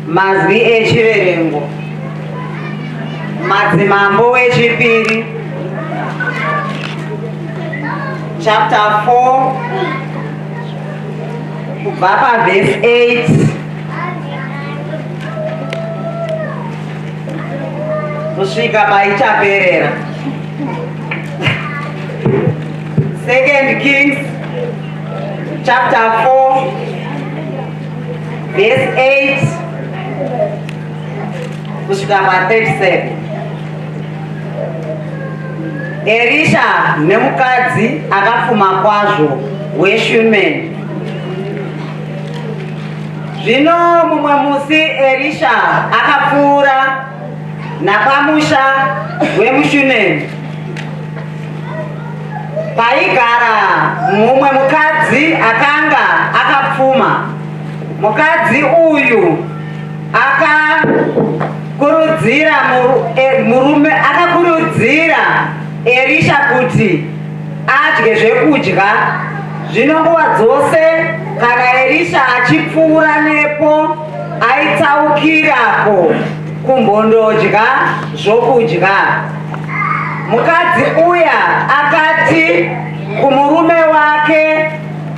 Mazwi echiverengo. Madzimambo wechipiri chapter 4 kubva pavhesi 8 kusvika paichaperera. Second Kings chapter 4 verse 8 kusvika pa 37. Erisha nemukadzi akapfuma kwazvo weShunemi. Zvino mumwe musi Erisha akapfuura napamusha wemuShunemi paigara mumwe mukadzi akanga akapfuma. Mukadzi uyu akakurudzira murume akakurudzira Erisha kuti adye zvekudya. Zvino nguva dzose kana Erisha achipfuura nepo aitsaukirako kumbondodya zvokudya. Mukadzi uya akati kumurume wake,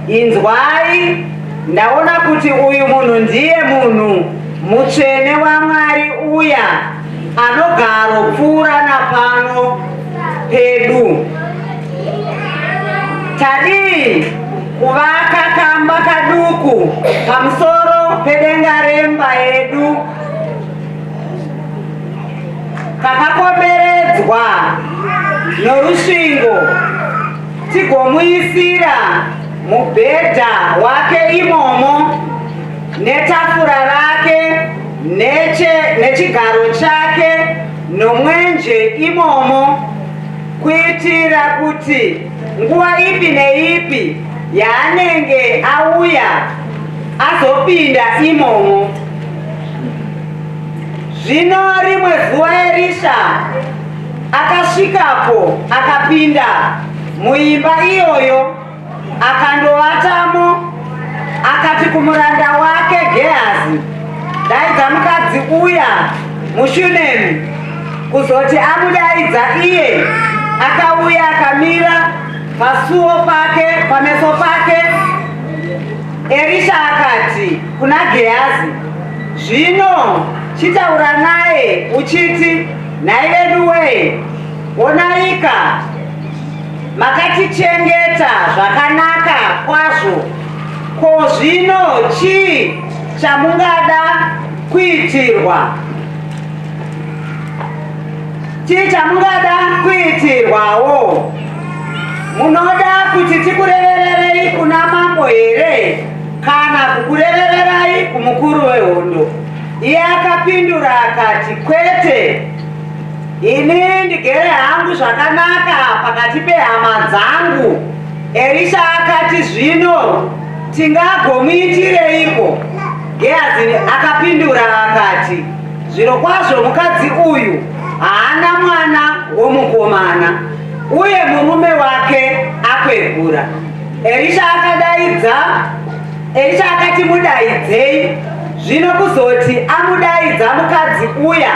Inzwai, ndaona kuti uyu munhu ndiye munhu mutsvene waMwari uya anogaropfuura napano pedu. Tadii kuvaka kamba kaduku pamusoro pedenga remba yedu kakakomberedzwa norusvingo tigomuisira mubhedha wake imomo netafura rake nechigaro chake nomwenje imomo kuitira kuti nguva ipi neipi yaanenge auya azopinda imomo. Zvino rimwe zuva Erisha akasvikapo akapinda muimba iyoyo akandovatamo akati kumuranda wake Gehazi, daidza mukadzi uya muShunemi. Kuzoti amudaidza iye akauya akamira pasuo pake pameso pake. Erisha akati kuna Gehazi, zvino chitaura naye uchiti, nhai veduwee, onaika makatichengeta zvakanaka kwazvo, ko zvino chii chamungada kuitirwa? Chii chamungada kuitirwawo? Munoda kuti tikurevererei kuna mambo here kana kukurevererai kumukuru wehondo? Iye akapindura akati, Kwete, ini ndigere hangu zvakanaka pakati pehama dzangu. Erisha akati, Zvino tingagomuitireiko? Gehazi akapindura akati, Zvirokwazvo mukadzi uyu haana mwana womukomana, uye murume wake akwegura. Erisha akadaidza, Erisha akati mudaidzei. Zvino kuzoti amudaidza mukadzi uya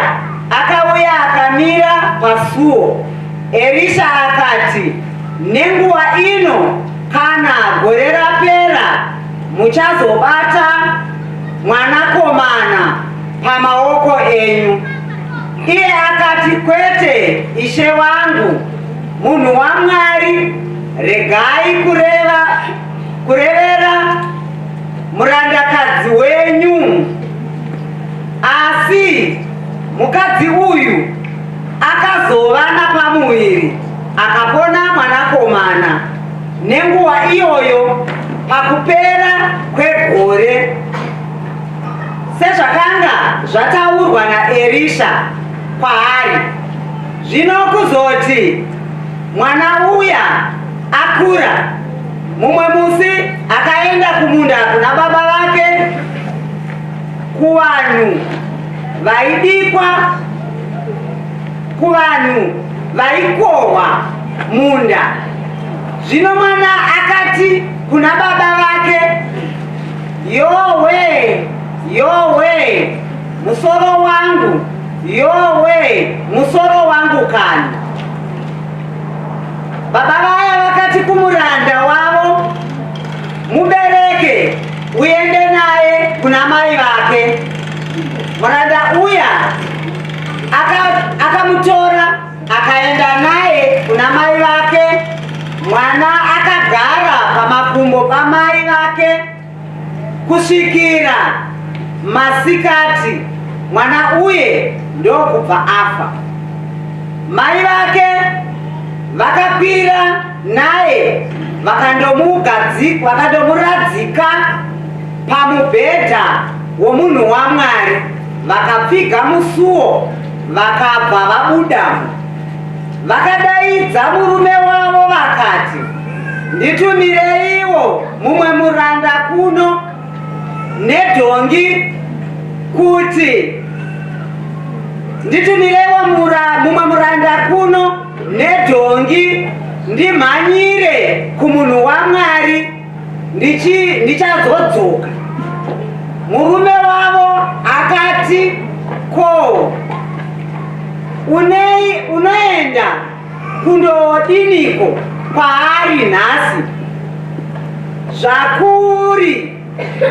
akauya akamira pasuo. Erisha akati, Nenguva ino kana gore rapera muchazobata mwanakomana pamaoko enyu. Iye akati, Kwete, ishe wangu, munhu waMwari, regai kureva kurevera murandakadzi wenyu. Asi mukadzi uyu akazova napamuviri akapona mwanakomana nenguva iyoyo pakupera kwegore sezvakanga zvataurwa naErisha kwaari. Zvino kuzoti mwana uya akura, mumwe musi akaenda kumunda kuna baba vake kuvanhu vaidikwa kuvanhu vaikohwa munda. Zvino mwana akati kuna baba vake, Yowe, yowe! Musoro wangu, yowe, musoro wangu kani! Baba vaya vakati kumuranda wavo, Mubereke uende naye kuna mai vake. Muranda uya akamutora aka akaenda naye kuna mai vake. Mwana akagara pamakumbo pamai vake kusvikira masikati, mwana uye ndokubva afa. Mai vake vakakwira naye vakandomuradzika pamubhedha womunhu waMwari, vakapfiga musuo vakabva vabudamo. Vakadaidza murume wavo vakati, Nditumireiwo mumwe muranda kuno nedhongi kuti nditumireiwo mumwe muranda kuno nedhongi ndimhanyire kumunhu waMwari ndichazodzoka. Murume wavo akati, Ko unei unoenda kundodiniko kwaari nhasi? Zvakuri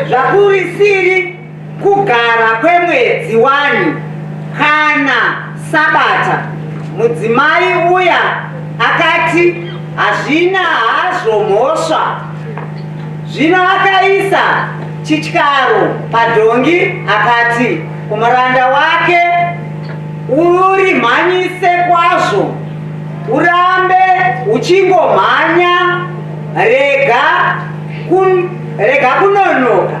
zvakurisiri kugara kwemwedzi wani kana sabata. Mudzimai uya akati, Hazvina hazvo mhosva. Zvino akaisa chityaro padhongi akati kumuranda wake, Urimhanyise kwazvo, urambe uchingomhanya, rega, kun, rega kunonoka.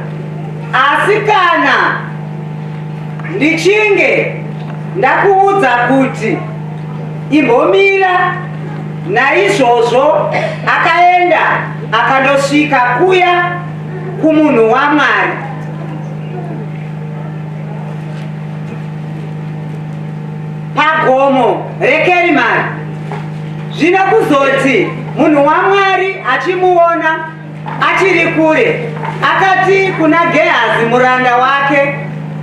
Asi kana ndichinge ndakuudza kuti imbomira, naizvozvo akaenda akandosvika kuya kumunhu waMwari. Pagomo reKerimari. Zvino kuzoti munhu waMwari achimuona achiri kure, akati kuna Gehazi muranda wake,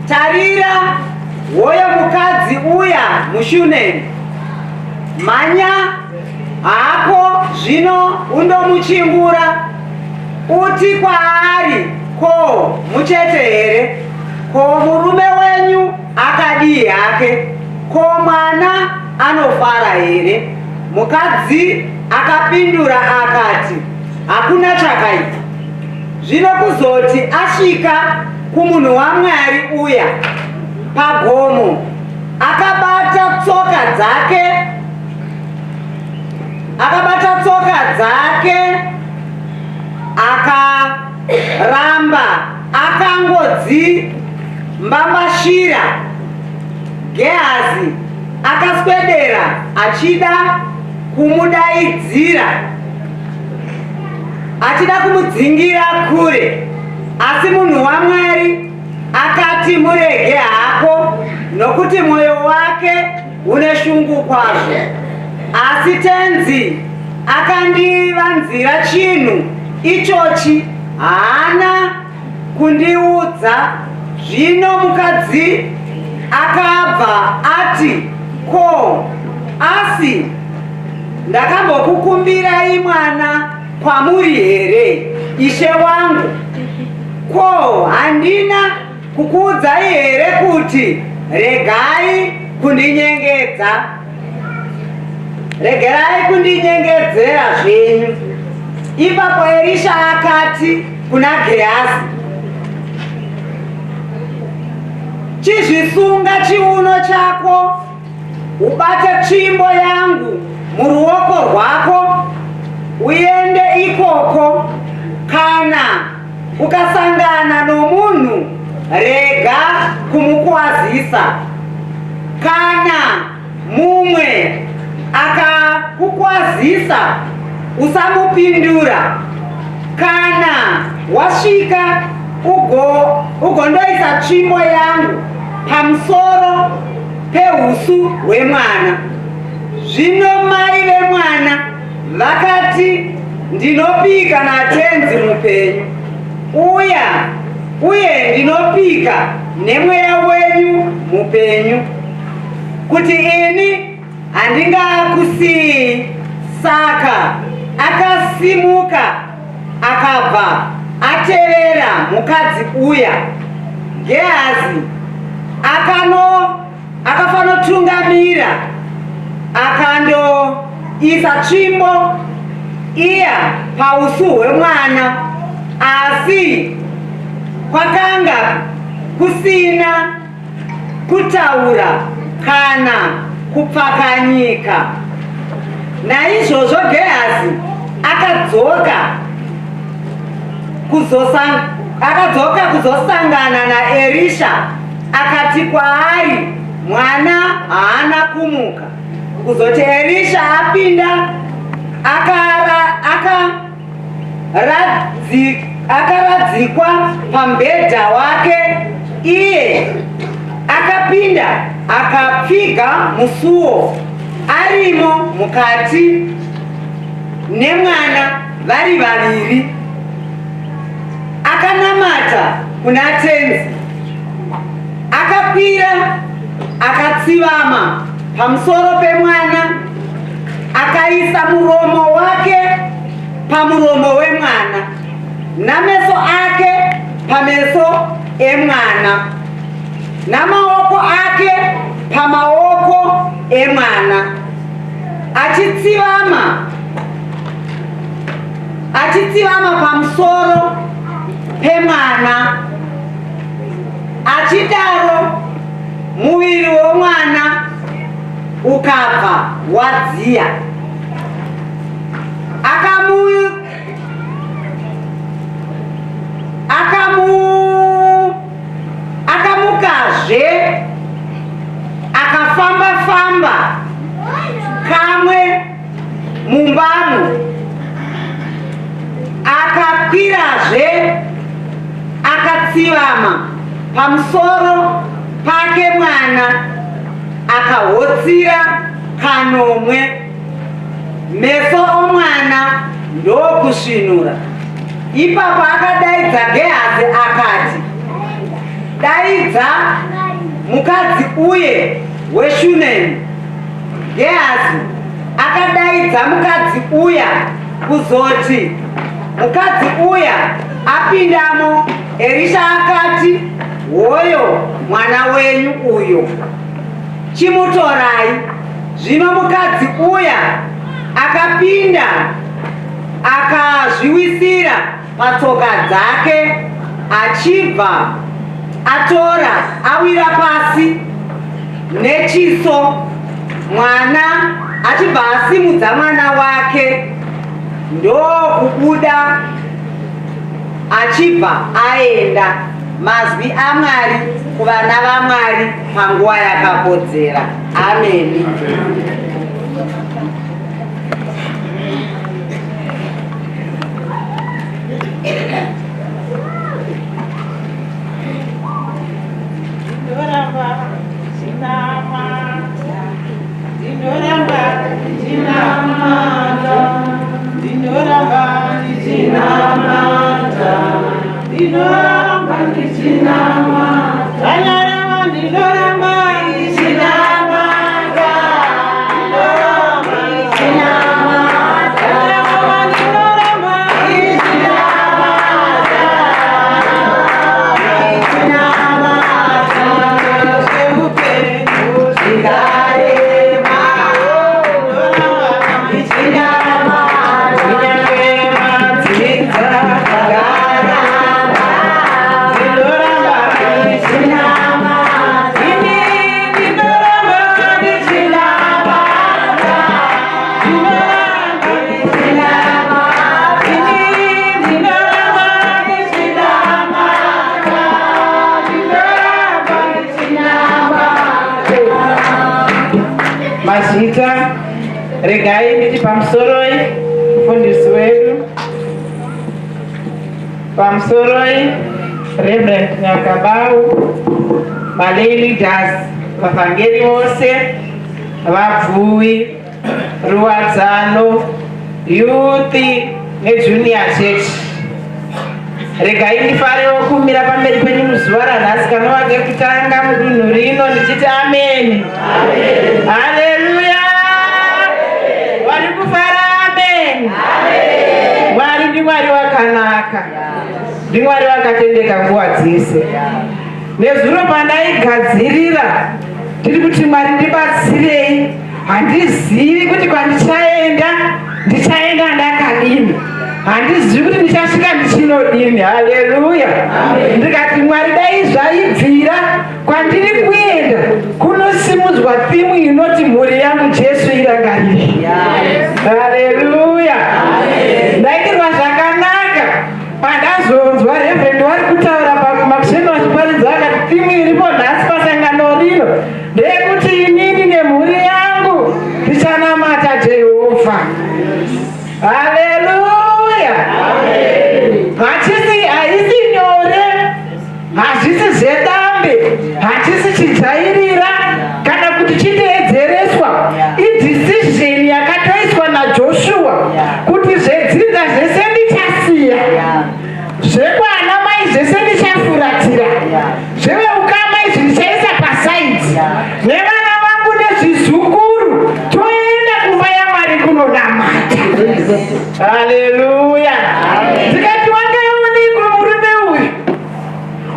Tarira, hoyo mukadzi uya muShunemi. Mhanya hako zvino undomuchingura, uti kwaari, Ko, muchete here? Ko, murume wenyu akadii hake? Ko, mwana anofara here? Mukadzi akapindura akati, Hakuna chakaipa. Zvino kuzoti asvika kumunhu waMwari uya pagomo, akabata tsoka dzake, akabata tsoka dzake, akaramba akangodzimbambashira. Gehazi akaswedera achida kumudaidzira achida kumudzingira kure, asi munhu waMwari akati, Murege hako, nokuti mwoyo wake une shungu kwazvo. Asi Tenzi akandivanzira chinhu ichochi, haana kundiudza. Zvino mukadzi akabva ati, Ko, asi ndakambokukumbirai mwana kwamuri here, ishe wangu? Ko, handina kukuudzai here kuti regai kundinyengedza? Regerai kundinyengedzera zvenyu. Ipapo Erisha akati kuna Gehazi, Chizvisunga chiuno chako ubate tsvimbo yangu muruoko rwako uende ikoko. Kana ukasangana nomunhu, rega kumukwazisa. Kana mumwe akakukwazisa, usamupindura. Kana wasvika ugo, ugondoisa tsvimbo yangu pamusoro pehusu hwemwana. Zvino mai vemwana vakati, Ndinopika naTenzi mupenyu uya, uye ndinopika nemweya wenyu. mupenyu, kuti ini handingakusiyi. Saka akasimuka akabva atevera mukadzi uya. Gehazi akano akafanotungamira akandoisa tsvimbo iya pausu hwemwana, asi kwakanga kusina kutaura kana kupfakanyika. Naizvozvo Gehazi akadzoka akadzoka kuzosangana naErisha akati kwaari, Mwana haana kumuka. Kuzoti Erisha apinda, akaradzikwa pamubhedha wake, iye akapinda akapfiga musuo arimo mukati nemwana vari vaviri. Akanamata kuna Tenzi, akakwira akatsivama pamusoro pemwana, akaisa muromo wake pamuromo wemwana nameso ake pameso emwana namaoko ake pamaoko emwana, achitsivama pamusoro pemwana. Achidaro muviri womwana ukabva wadziya. Akamu akamu akamukazve akafamba-famba kamwe mumbamo, akakwirazve akatsivama pamusoro pake mwana, akahotsira kanomwe, meso omwana ndokusvinura. Ipapo akadaidza Gehazi akati, Daidza mukadzi uye weShunemi. Gehazi akadaidza mukadzi uya. Kuzoti mukadzi uya apindamo, Erisha akati, Hoyo mwana wenyu uyo, chimutorai. Zvino mukadzi uya akapinda akazviwisira patsoka dzake, achibva atora awira pasi nechiso mwana, achibva asimudza mwana wake ndokubuda achibva aenda. Mazwi aMwari kuvana vaMwari panguva yakakodzera. Ameni. Ndinoramba ndichinamata, ndinoramba ndichinamata, ndinoramba ndichinamata, ndinoramba ndichinamata. Vanyarava, ndinoramba ndichinamata, ndinoramba ndichinamata, ndinoramba ndichinamata, ndichinamata. Zveupenyu zvikarema, ndinoramba ndichinamata, kunyange madzinza akaramba, ndinoramba ndichinamata, ini ndinoramba ndichinamata, ndinoramba ndichinamata, ini ndinoramba ndichinamata, ndinoramba ndichinamata. Mazita, regai nditi pamusoroi mufundisi wedu, pamusoroi Reverend Nyakabau, malay leaders, vavhangeri vose, vabvuwi, Ruwadzano Youth neJunior Church. Regai ndifarewo kumira pamberi penyu muzuva ranhasi kanova kekutanga mudunhu rino ndichiti ameni. Haleluya! Vari kufara ameni. Mwari ndiMwari wakanaka, ndiMwari wakatendeka nguva dzese. Nezuro pandaigadzirira ndiri kuti Mwari ndibatsirei, handizivi kuti kwandichaenda ndichaenda ndakadini, handizivi kuti ndichasvika ndichinodini. Haleluya! Ndikati Mwari dai zvaibvira kwandiri kuenda kunosimudzwa theme inoti mhuri yangu Jesu irangarire. Haleluya! Ndaitirwa zvakanaka pandazonzwa Reverend vari kutaura pamakusheni vachiparidza, vakati theme iripo nhasi pasangano rino ndeyekuti inini nemhuri yangu tichanamata Jehovha. Haleluya! Hatisi, haisi nyore, hazvisi zvedambe, hatisi chijairira kana kuti chiteedzereswa. Idecision yakatoiswa naJoshua kuti zvedzinza zvese ndichasiya, zvekwana mai zvese ndichafuratira, zveveukama izvi ndichaisa paside, nevana vangu nezvizukuru toenda kumba yaMwari kunonamata. Haleluya! Tikati wangaoniko murume uyu,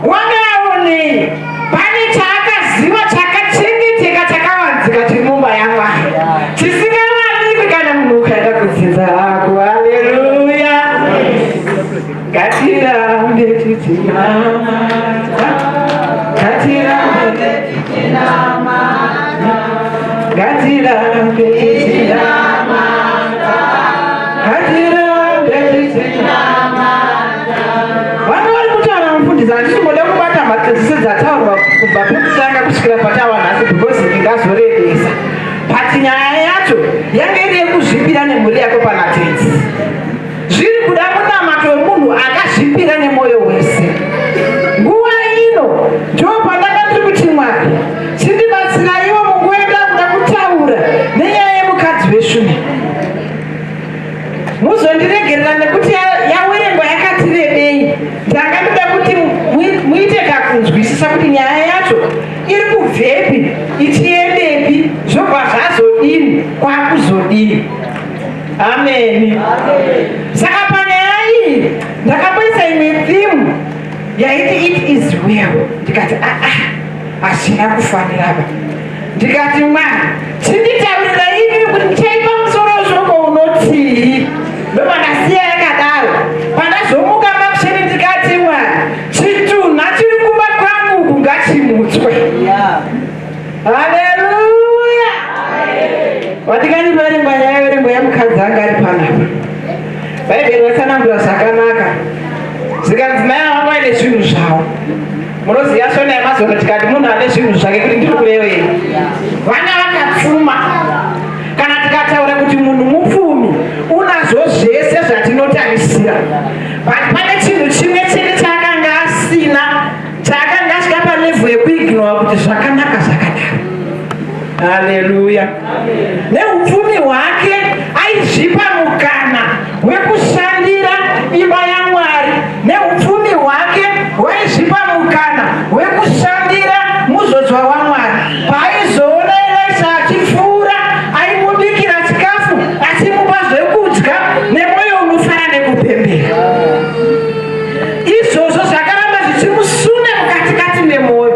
wangaonei? Pane chaakaziva chakachengeteka, chakavanzika chemumba yaMwari, chisingawanikwi kana munhu ukaenda kudzinza rako. Haleluya! Ngatirambe tichinamata, ngatirambe tichinamata, ngatirambe tichinamata, ngatirambe tichinamata. Vanhu vari kutaura, mufundisi, handisi kubata mhatso dzese dzataurwa kubva pekutanga kusvikira patawa nhasi because ndingazorebesa, but nyaya yacho yange iri yekuzvipira nemhuri yako pana Tenzi. Zviri kuda munamato wemunhu akazvipira nemwoyo wese. Nguva ino ndo pandanga ndiri kuti Mwari chindibatsiraiwo munguva yendakuda kutaura nenyaya yemukadzi weShunemi. Muzondiregerera nekuti yawerengwa yakati rebei. Ndanga ndoda kuti muite kakunzwisisa kuti nyaya yacho iri kubvepi, ichiendepi, zvobva zvazodini, kwakuzodini. Ameni. Saka panyaya iyi ndakamboisa imwe theme yaiti "It is well". Ndikati aa, hazvina kufaniraba. Ndikati Mwari chinditaurira ini kuti ndichaipa musoro weshoko unotii. Ndopandasiya yakadaro. Pandazomuka makusheni ndikati Mwari, chitunha chiri kumba kwangu uku ngachimutswe. Haleluya! Vadikani, verengwa nyaya, verengwa yemukadzi anga ari panapa. Bhaibheri ratsanangura zvakanaka, zvikanzi mai ava vaine zvinhu zvavo. Munoziva shona yemazono, tikati munhu ane zvinhu zvake kuti ndiri kurevei? Vana vakapfuma. Kana tikataura kuti munhu mupfumi, unazvo zvese zvatinotarisira, but pane chinhu chimwe chete chaakanga asina, chaakanga asvika palevel yekuignora kuti zvakanaka zvakadaro. Haleluya! Neupfumi hwake aizvipa mukana wekushandira imba yaMwari. Neupfumi hwake waizvipa mukana wekushandira muzodzwa waMwari. Paaizoona Elisha achipfuura, aimubikira chikafu, achimupa zvekudya nemwoyo unofara nekupembera. Izvozvo zvakaramba zvichimusunda mukatikati memwoyo.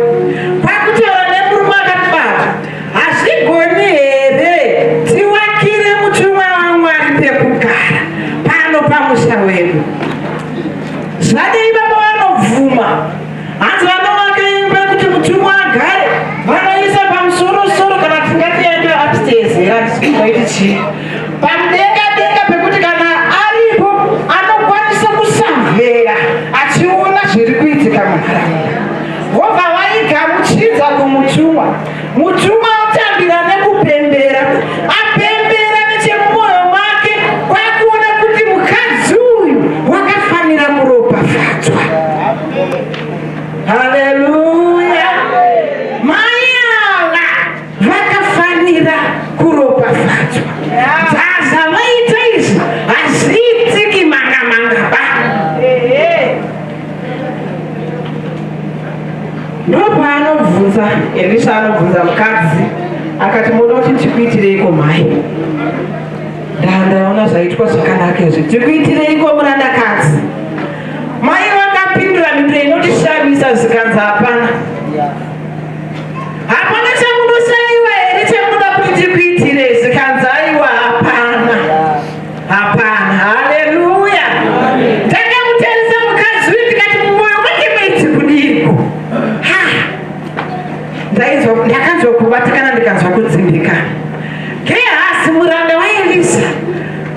Kwakutaura nemurume akati, "Baba, hazvigoni here tiwakire mutumwa waMwari pekugara pano pamusha wedu?" Zvadei, baba vanobvuma. Hanzi vanovaka imba yekuti mutumwa agare. Vanoisa pamusorosoro, kana tingati yaita upstairs here, handisi chii, pamudenga denga, pekuti kana aripo anokwanisa kusamvera achiona zviri kuitika munharaunda. Vobva vaigamuchidza kumutumwa. Mutumwa otambira nekupembera, apembera nechemumwoyo make kwakuona kuti mukadzi uyu wakafanira kuropafadzwa. Haleluya! Mai ava vakafanira kuropafadzwa. Zvavaita izvi hazviitiki manga manga ba. Vanobvunza, Elisha anobvunza mukadzi akati, "Munoda kuti ndikuitireiko, mhai? Ndaona zvaitwa zvakanaka izvi, tikuitireiko, murandakadzi?" Mai vakapindura mhinduro inotishamisa, zvikanzi, "Hapana, hapana chamunoshayiwa here chamunoda kuti tikuitire?" Zvikanzi, "Aiwa, hapana, hapana." Haleluya! Ndakamutarisa mukadzi uyu ndikati mumwoyo make maiti kudiko? Ha, ndainzwa, ndakanzwa kubatikana, ndikanzwa kudzimbikana. Gehazi, muranda waElisa,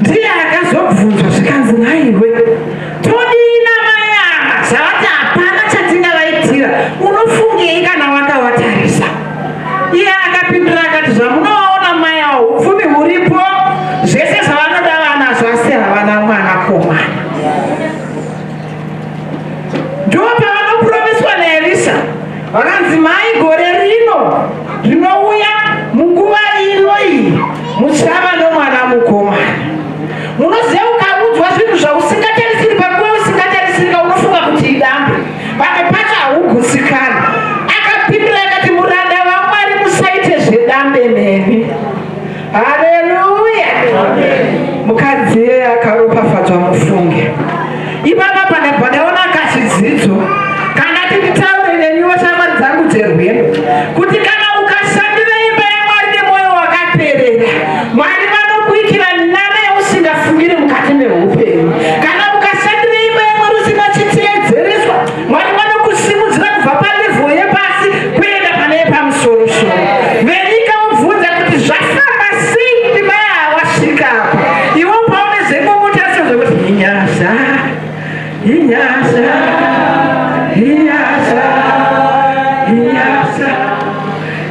ndiye akazobvunzwa, zvikanzi, "Naiwe, todii namai ava zvavati hapana chatingavaitira? Unofungei kana wakavatarisa?" Iye akapindura akati, "Zvamunovaona mai ava, upfumi huripo, zvese zvavanoda vanazvo, asi havana mwanakomana." Ndo pavanopromiswa naElisha, vakanzi, "Mai, gore rino rinouya munguva ino iyi muchava nomwana mukomana." Munoziva, ukaudzwa zvinhu zvausingatarisiri panguva usingatarisirika, unofunga kuti idambe, pamwe pacho haugutsikani. Akapindura akati, "Muranda waMwari, musaite zvedambe neni." Haleluya! Mukadzi iyeye akaropafadzwa, mufunge. Ipapa pane pandaona kachidzidzo kana tinditaure neniwo, shamwari dzangu dzerwendo, kuti kana ukashandira imba yaMwari nemwoyo wakaperera, Mwari vanokuitira nana yausingafungiri mukati meupenyu. Kana ukashandira imba yaMwari usina chiteedzereswa, Mwari vanokusimudzira kubva palevel yepasi kuenda pane yepamusorosoro. Venyika ubvunza kuti zvafamba sei kuti mai awasvika apa. Iwo paune zvengomutarisa zvekuti inyasha, inyasha, inyasha, inyasha,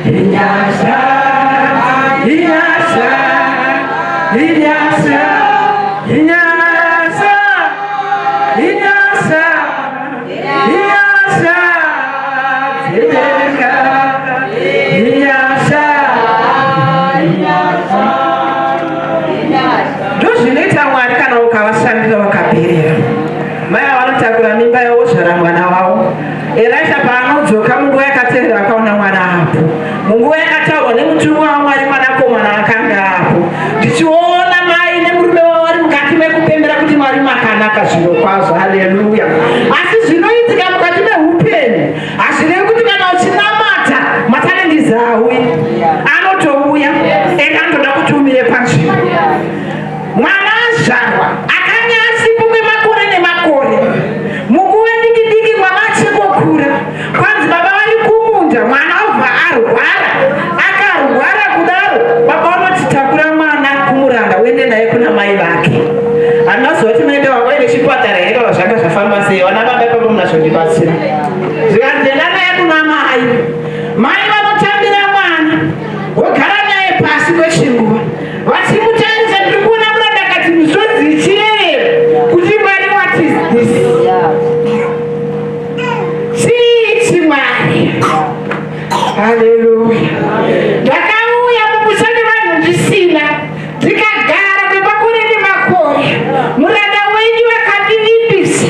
inyasha, inyasha, inyasha, inyasha, inyasha, inyasha dzeka, inyasha." Ndozvinoita Mwari kana ukavashandira wakaperera. Mai vanotakura mimba yavozvara mwana wavo. Elisha paanodzoka munguva yakateerera, akaona mwana apo. Munguva yakataurwa nemutumwa waMwari, mwanakomana akanga apo. Ndichiona mai nemurume wavo vari mukati mekupembera kuti Mwari makanaka zvino kwazvo. Haleluya! Asi zvinoitika mukati meupenyu hazvirevi kuti kana uchinamata machallenges haauyi. Anotouya, ende anotoda kuti umire panzvimbo. Mwana azvarwa, akanga asipo kwemakore nemakore. Munguva diki diki mwana achingokura, kwanzi baba vari kumunda, mwana obva arwara. Akarwara kudaro, baba vanoti, "Takura mwana kumuranda, uende naye kuna mai vake." Handinaziva kuti maende wavaine chipatara here kana zvanga zvafamba sei. Vana baba ipapo munazvondibatsira. Zvikanzi, "Enda naye kuna mai." Mai vanotambira mwana, vogara naye pasi kwechinguva vachimutarisa. Ndiri kuona murandakadzi misodzi ichiyerera kuti, "Mwari, what is this? Chii, Mwari?" Haleluya! Ndakauya mumusha nevanhu ndisina, ndikagara kwemakore nemakore. Muranda wenyu akandivimbisa.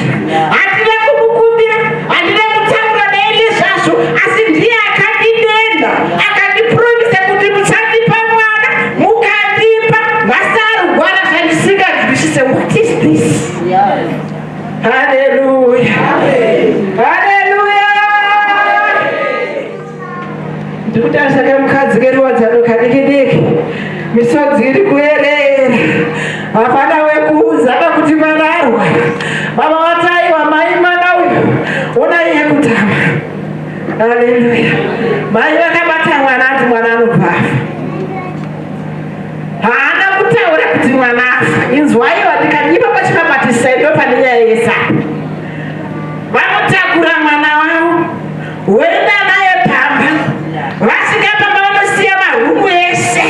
Handina kumukumbira, handina kutaura naye nezvazvo, asi ndiye akandidenda, akandipromisa kuti muchandipa mwana, mukandipa. Nhasi arwara zvandisinganzwisise. What is this? Haleluya, haleluya! Ndikutarisa kamukadzi keruwadzano kadiki diki, misodzi iri kuerera. Hapana wekuudza kuti mwana arwara. Baba vataiwa, mai, mwana uyu ona iye kutama. Haleluya! Mai vakabata mwana, ati mwana anobva afa. Haana kutaura kuti mwana afa. Inzwaiwa, ndikadipa pachibabatisai, ndo pane nyaya yesapa. Vanotakura mwana wavo, voenda naye pamba. Vasvika pamba, vanosiya marumu ese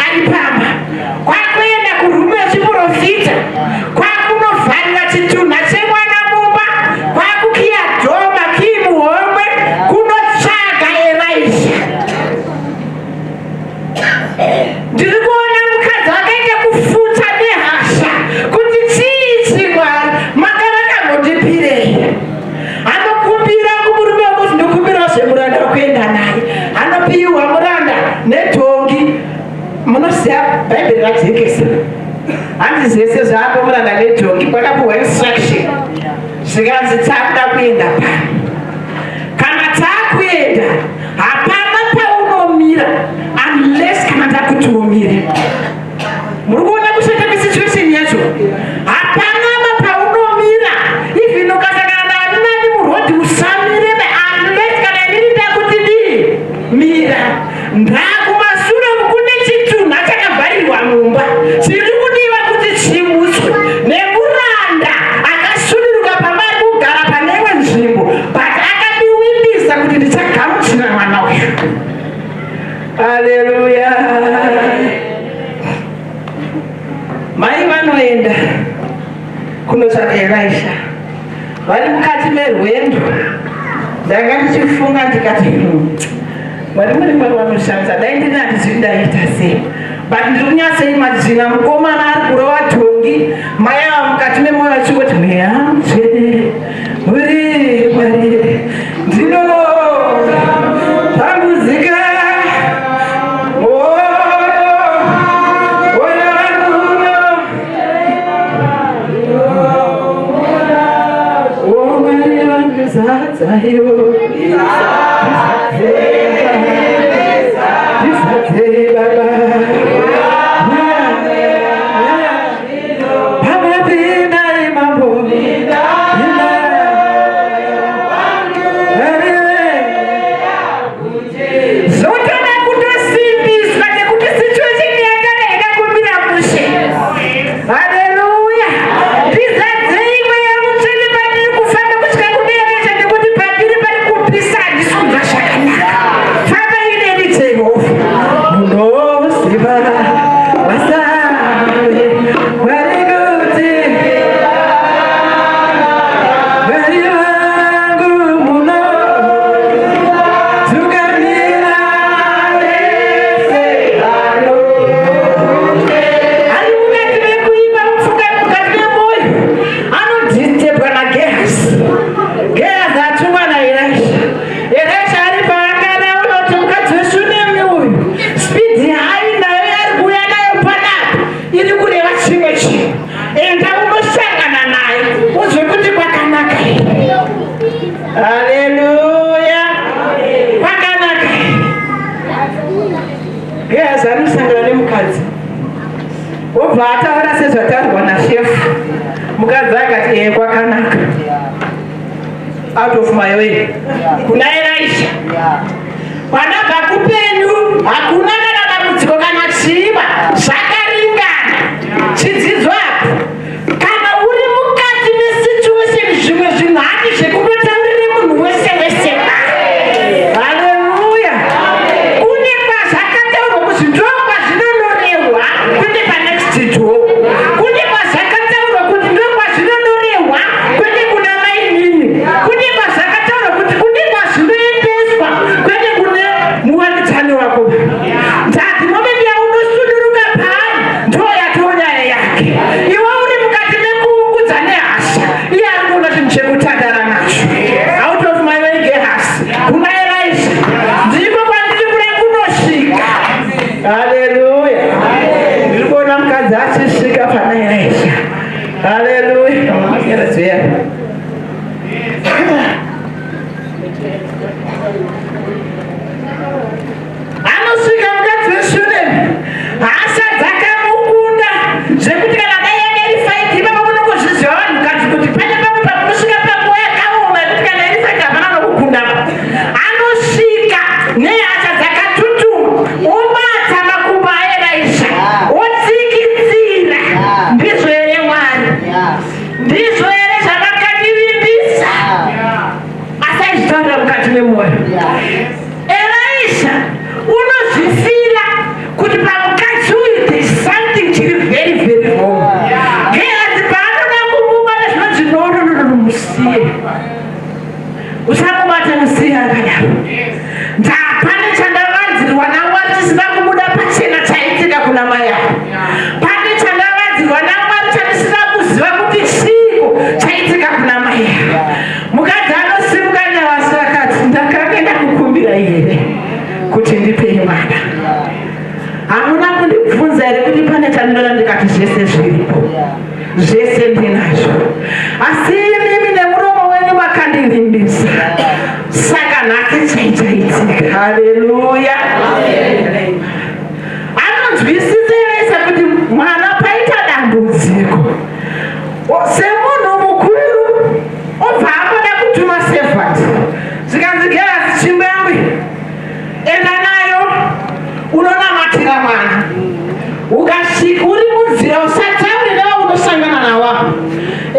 ari pamba, kwakuenda kurumu yechiprofita, kwakunovharira chitunha chemwana mumba, kwakukiya door, makii muhomwe, kunotsvaga Elisha. Ndiri kuona mukadzi akaita kufuta nehasha kuti, "Chii, Mwari? Manga makambondipirei?" Anokumbira kumurume wekuti, "Ndokumbira." Vanopiwa muranda nedhongi. Munoziva Bhaibheri rajekesa, hanzi zvese zvaapo muranda nedhongi kwakapiwa instruction, zvikanzi takuda kuenda pano. Kana taakuenda, hapana paunomira unless kana ndakuti umire. Muri kuona kushata kwesituation yacho? Hapana mapaunomira. Even ukasangana nani nani murodhi, usamire unless kana inini ndakuti dii, mira. Ndakumashure kune chitunha chakavharirwa mumba chiri kudiwa kuti chimutswe nemuranda akasuduruka pamba, ari kugara pane imwe nzvimbo, but akandiwimbisa kuti ndichagamuchira mwana uyu. Aleluya! Mai vanoenda kunotsvaka Elisha. Vari mukati merwendo, ndanga ndichifunga ndikati, Mwari muri Mwari vanoshamisa. Dai ndini, handizivi ndaita sei, but ndiri kunyatsoimagina mukomana ari kurova dhongi, mai ava mukati memwoyo vachingoti, "Mweya Mutsvene muri Mwari, ndino tambudzika, mwoyo wangu, Mwari vandizadzayo, ndizadzei Baba." Baba, pindai, Mambo. Pindai. Zvotoda kutosimbiswa nekuti situation yakarega kumira mushe. Haleluya! Ndizadzei Mweya Mutsvene pandiri kufamba kusvika kuderecha, nekuti pandiri pari kupisa, handisi kunzwa zvakanaka. Famba ineni, Jehovha. Munoziva vasave Mwari kuti Mwari vangu muno tukamira vese vano ari mukati mekuimba, mupfuka mukati memwoyo, anodhistebwa naGehazi. Gehazi atumwa naElisha. Elisha ari paangana unoti, "Mukadzi weShunemi uyu, speed yaainayo, yari kuuya nayo panapa, iri kureva chimwe chinhu. Enda unosangana naye uzwe kuti kwakanaka here." Haleluya! Kwakanaka here? Gehazi anosangana nemukadzi, wobva ataura sezvataurwa nashefu. Mukadzi akati, "Ee, kwakanaka." Out of my way kuna Elisha kwanabva kupenyu, hakuna kana dambudziko kana chiva, zvakaringana. Chidzidzo apo, kana uri mukati mesituation, zvimwe zvinhu handi zvekutotaurire munhu wese wese. Haleluya! Kune kwazvakataurwa kuti ndo kwazvinonorehwa, kwete panext door. Kune kwazvakataurwa kuti ndo kwazvinonorehwa, kwete kuna mainini. Kune kwazvakataurwa kuti kune kwazvinoendeswa, kwete kune muvakidzani. Kuti ndipei mwana. Hamuna kundibvunza here kuti pane chandinoda? Ndikati zvese zviripo, zvese ndinazvo, asi imimi nemuromo wenyu makandivimbisa, saka nhasi chaichaitika. Haleluya. Anonzwisisa Elisha kuti mwana paita dambudziko. Semunhu mukuru obva amoda kutuma servant, zvikanzi, "Gehazi, tsvimbo yangu iyi, enda nayo unonamatira mwana. Ukasvika uri munzira, usataure nevaunosangana navo apo.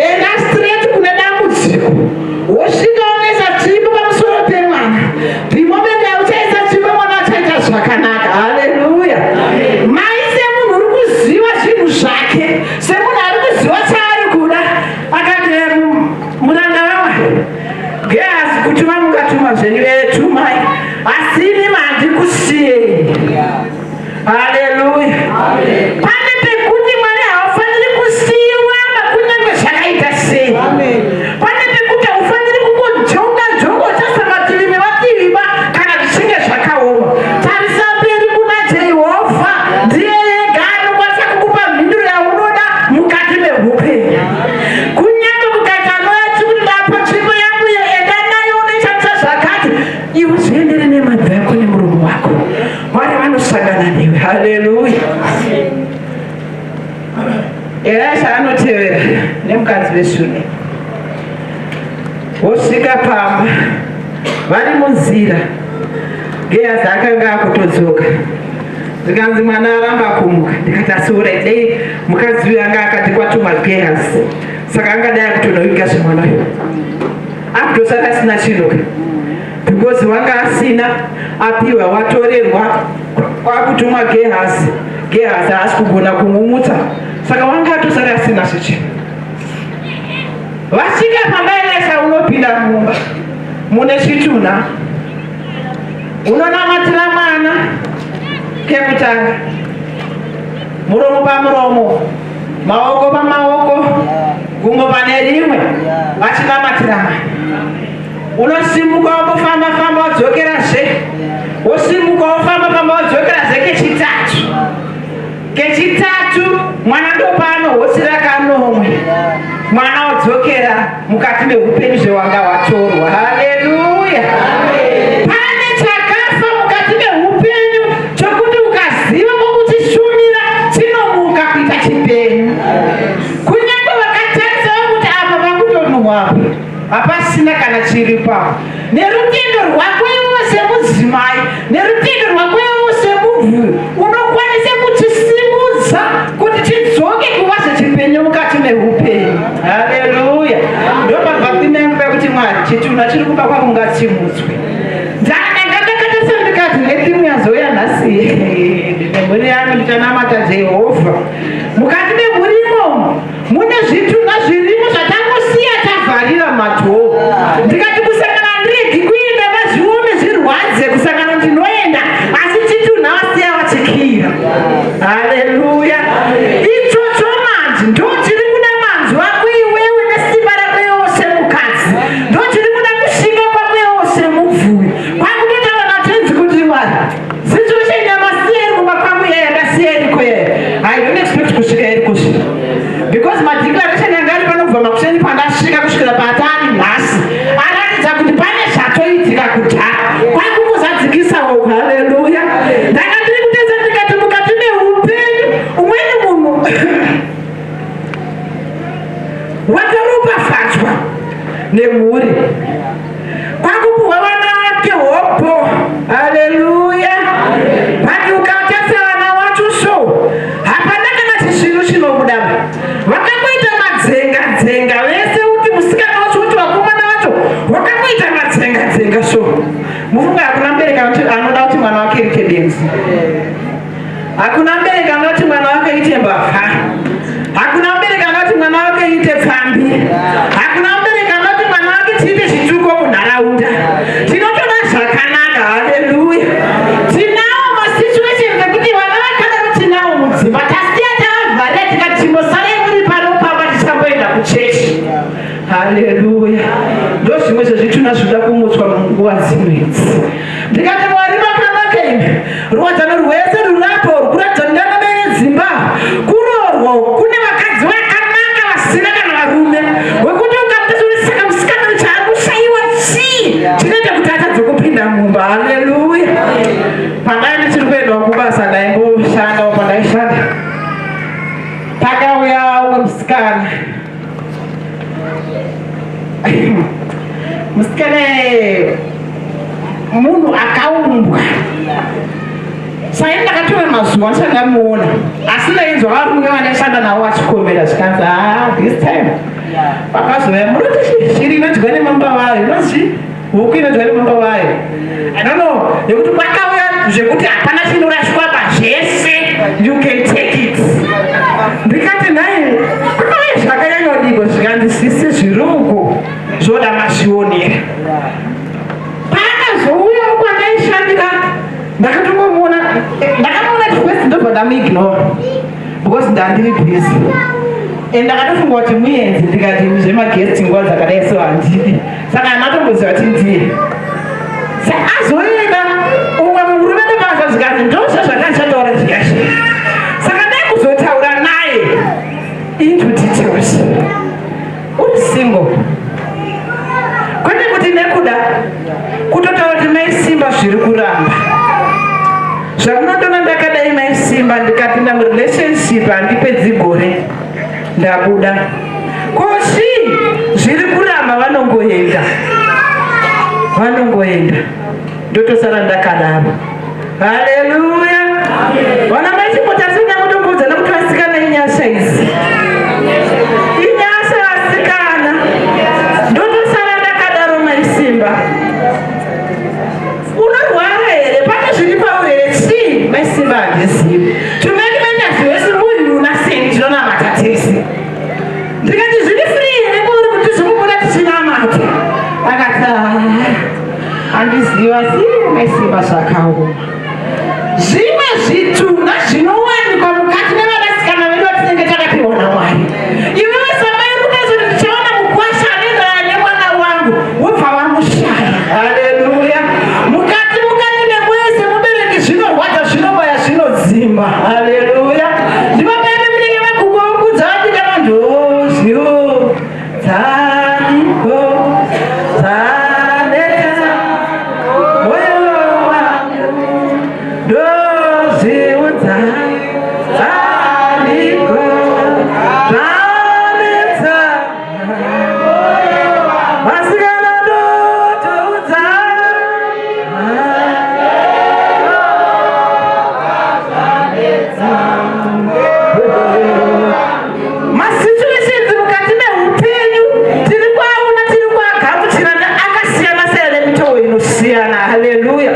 Enda straight kune dambudziko, wosvika unoisa tsvimbo pamusoro pemwana. The moment yauchaisa tsvimbo, mwana achaita zvakanaka." Haleluya. Mai semunhu uri kuziva zvinhu zvake, semunhu ari kuziva chaari kuda, akati, "Muranda waMwari Gehazi, kutuma mungatuma zvenyu, tumai, asi imi handikusiyei." Haleluya. Pane pekuti Mwari haufaniri kusiyiwa, kunyange zvakaita sei. Pane pekuti haufaniri kungojonga jonga uchasa mativi nemativiba kana zvichinge zvakaoma. Tarisa mberi kuna Jehovha, ndiye ega anokwanisa kukupa mhinduro yaunoda mukati meupenyu. Kunyange kukaita anoyati kuti ndapa tsvimbo yangu iyo, enda nayo unoishandisa zvakati, iwe zviendere nemabvi ako nemuromo wako, Mwari vanosangana newe. Haleluya. Elisha anotevera nemukadzi weShunemi, vosvika pamba. Vari munzira, Gehazi akanga akutodzoka, zvikanzi mwana aramba kumuka. Ndikati, asi urai dei mukadzi uyu anga akati kwatuma Gehazi, saka angadai akutonoviga zvemwana uyu, akutosara asina chinhu, because wanga asina apiwa, watorerwa, kwakutumwa Gehazi. Gehazi haasi kugona kumumutsa, saka wanga atosara asina zvichinhu. Vasvika pamba, Elisha unopinda mumba mune chitunha, unonamatira mwana kekutanga, muromo pamuromo, maoko pamaoko, gumbo pane rimwe, vachinamatira mwana. Unosimuka, wambofamba famba, wadzokerazve, wosimuka, wofamba famba, wadzokerazve kechitatu. Kechitatu mwana ndopaanohotsira kanomwe, mwana wadzokera mukati meupenyu zvewanga hwatorwa. Haleluya. Pane chakafa mukati meupenyu chokuti ukaziva kwokuchishumira, chinomuka kuita chipenyu, kunyange vakatarisa kuti apa vakutonhuhwa, hapasina kana chiripo apo. Nerutendo rwako iwewe semudzimai, nerutendo rwako iwewe semubvuri, unokwanisa kuchisimudza kuti chidzoke kuva zvechipenyu mukati meupenyu. Haleluya. Ndopabva theme yangu pekuti Mwari, chitunha chiri kuba kwangu ngachimutswe. Ndanga ndakatarisa, ndikati netheme yazouya nhasi, ndine mhuri yangu, ndichanamata Jehovha. Mukati memhuri imomo mune zvitunha zvirimo zvatangosiya tavharira madoor. Ndikati kusangana handiregi kuenda, vazvione zvirwadze, kusangana ndinoenda, asi chitunha wasiya wachikira. Haleluya. Ichocho manje ndo chiri kuda manzwi ako iwewe nesimba rako iwewe semukadzi, ndo chiri kuda kushinga kwako iwewe semubvuyi, kwakutotaura naTenzi kuti, "Mwari, situation yamasiya iri kumba kwangu iya, yandasiya iriko yaya, I don't expect kusvika iri kusvika, because madeclaration yanga ari pano kubva makuseni pandasvika kusvikira patari nhasi aratidza kuti pane zvatoitika kudhara kwakungozadzikisa uku." Haleluya. Ndanga ndiri kutedza, ndikati mukati meupenyu umweni munhu wakaropafadzwa nemhuri, kwakupuhwa vana vake hopo. Haleluya. But ukatarisa vana wacho so, hapana kana chisvinu chinobuda. Vakangoita madzenga dzenga vese, kuti musikana wacho, kuti vakomana vacho, vakangoita madzenga dzenga. So mufunga, hakuna mubereki anoda kuti mwana wake rite benzi, hakuna mubereki anoda kuti mwana wake ite mbavha, hakuna mubereki anoda kuti mwana wake ite pfambi, hakuna mubereki anoda kuti mwana wake tiite chituko munharaunda. Tinotoda zvakanaka. Haleluya. Tinawo masituations ekuti vana vakadaro tinawo mudzimba, tasiya tavavharira, tikati timosarei muri pano pamba, tichamboenda kuchechi. Haleluya. Ndo zvimwe zvezvitunha zvinoda kumutswa munguva dzino idzi. Ndikati Mwari makanaka imi. Amen. Ruwadzano rwese rurapo rwukuratidza kuti ndana mai vedzimba. Kuroorwa uku kune vakadzi vakanaka vasina kana varume wekuti ukamutarisa kuti saka musikana uyu chaari kushaiwa chii chinoita kuti atadze kupinda mumba. Haleluya. Pandai ndichiri kuendawo kubasa ndaimboshandawo pandaishanda pakauya umwe musikana musikana munhu akaumbwa sai ndakatora mazuva ndisati ndamuona asi ndainzwa varume vandaishanda navo vachikomera zvikanzi ah, this time vakazouya munoti shiri inodya nemamba vayo inonzi huku inodya nemamba vayo i don't know nekuti kwakauya zvekuti hapana chinorashwa pazvese you can take it ndikati nhai kwakauya zvakanyanyodiko zvikanzi sisi zviri uku zvoda mazvionera paakazouya kwandaishandira ndakatongomuona ndakamuona first ndobva ndamuignore because ndandiri busy and ndakatofunga kuti muenzi ndikati zvemagesti nguva dzakadai so handidi saka hanatomboziva kuti ndiye azoenda umwe murume ndobasa zvikanzi ndozvo zvakandishataura zviyazvi saka ndai kuzotaura naye into details uri single kwete kuti nekuda kutotaura kuti mai simba zviri kuramba zvamunotona ndakadai mai simba ndikapinda murelationship handipedzi gore ndabuda kochi zviri kuramba vanongoenda vanongoenda ndotosara ndakadaro haleluya vana mai chimbotarisai kutombudza nekuti vasikana inyasha idzi inyasha vasikana ndotosara ndakadaro maisimba unorwara here pane zviri pauri here chii maisimba handizivi to make matters worse munhu una seni tinonamata tese ndikati zviri free here kwauri kuti zvokubuda tichinamata akati ah, handiziva si maisimba zvakaoma zvimwe zvitunha zvinowanikwa mukati mevanasikana vedu vatinenge takapiwa namwari iwewe samai kutazoti ndichaona mukwasha anoenderana nemwana wangu wobva wamushaya haleluya mukati mukati nemwese mubereki zvinorwadza zvinobaya zvinodzimba haleluya ndivo vaime munenge vakukoukudza vadika vandozio dzaniko dzanetsa moyo wangu ndozviudza dzaniko zvanetsa vasikana ndotoudza Masituations mukati meupenyu tiri kuaona tiri kuagamuchira akasiyana siyana nemitowo inosiyana. Haleluya!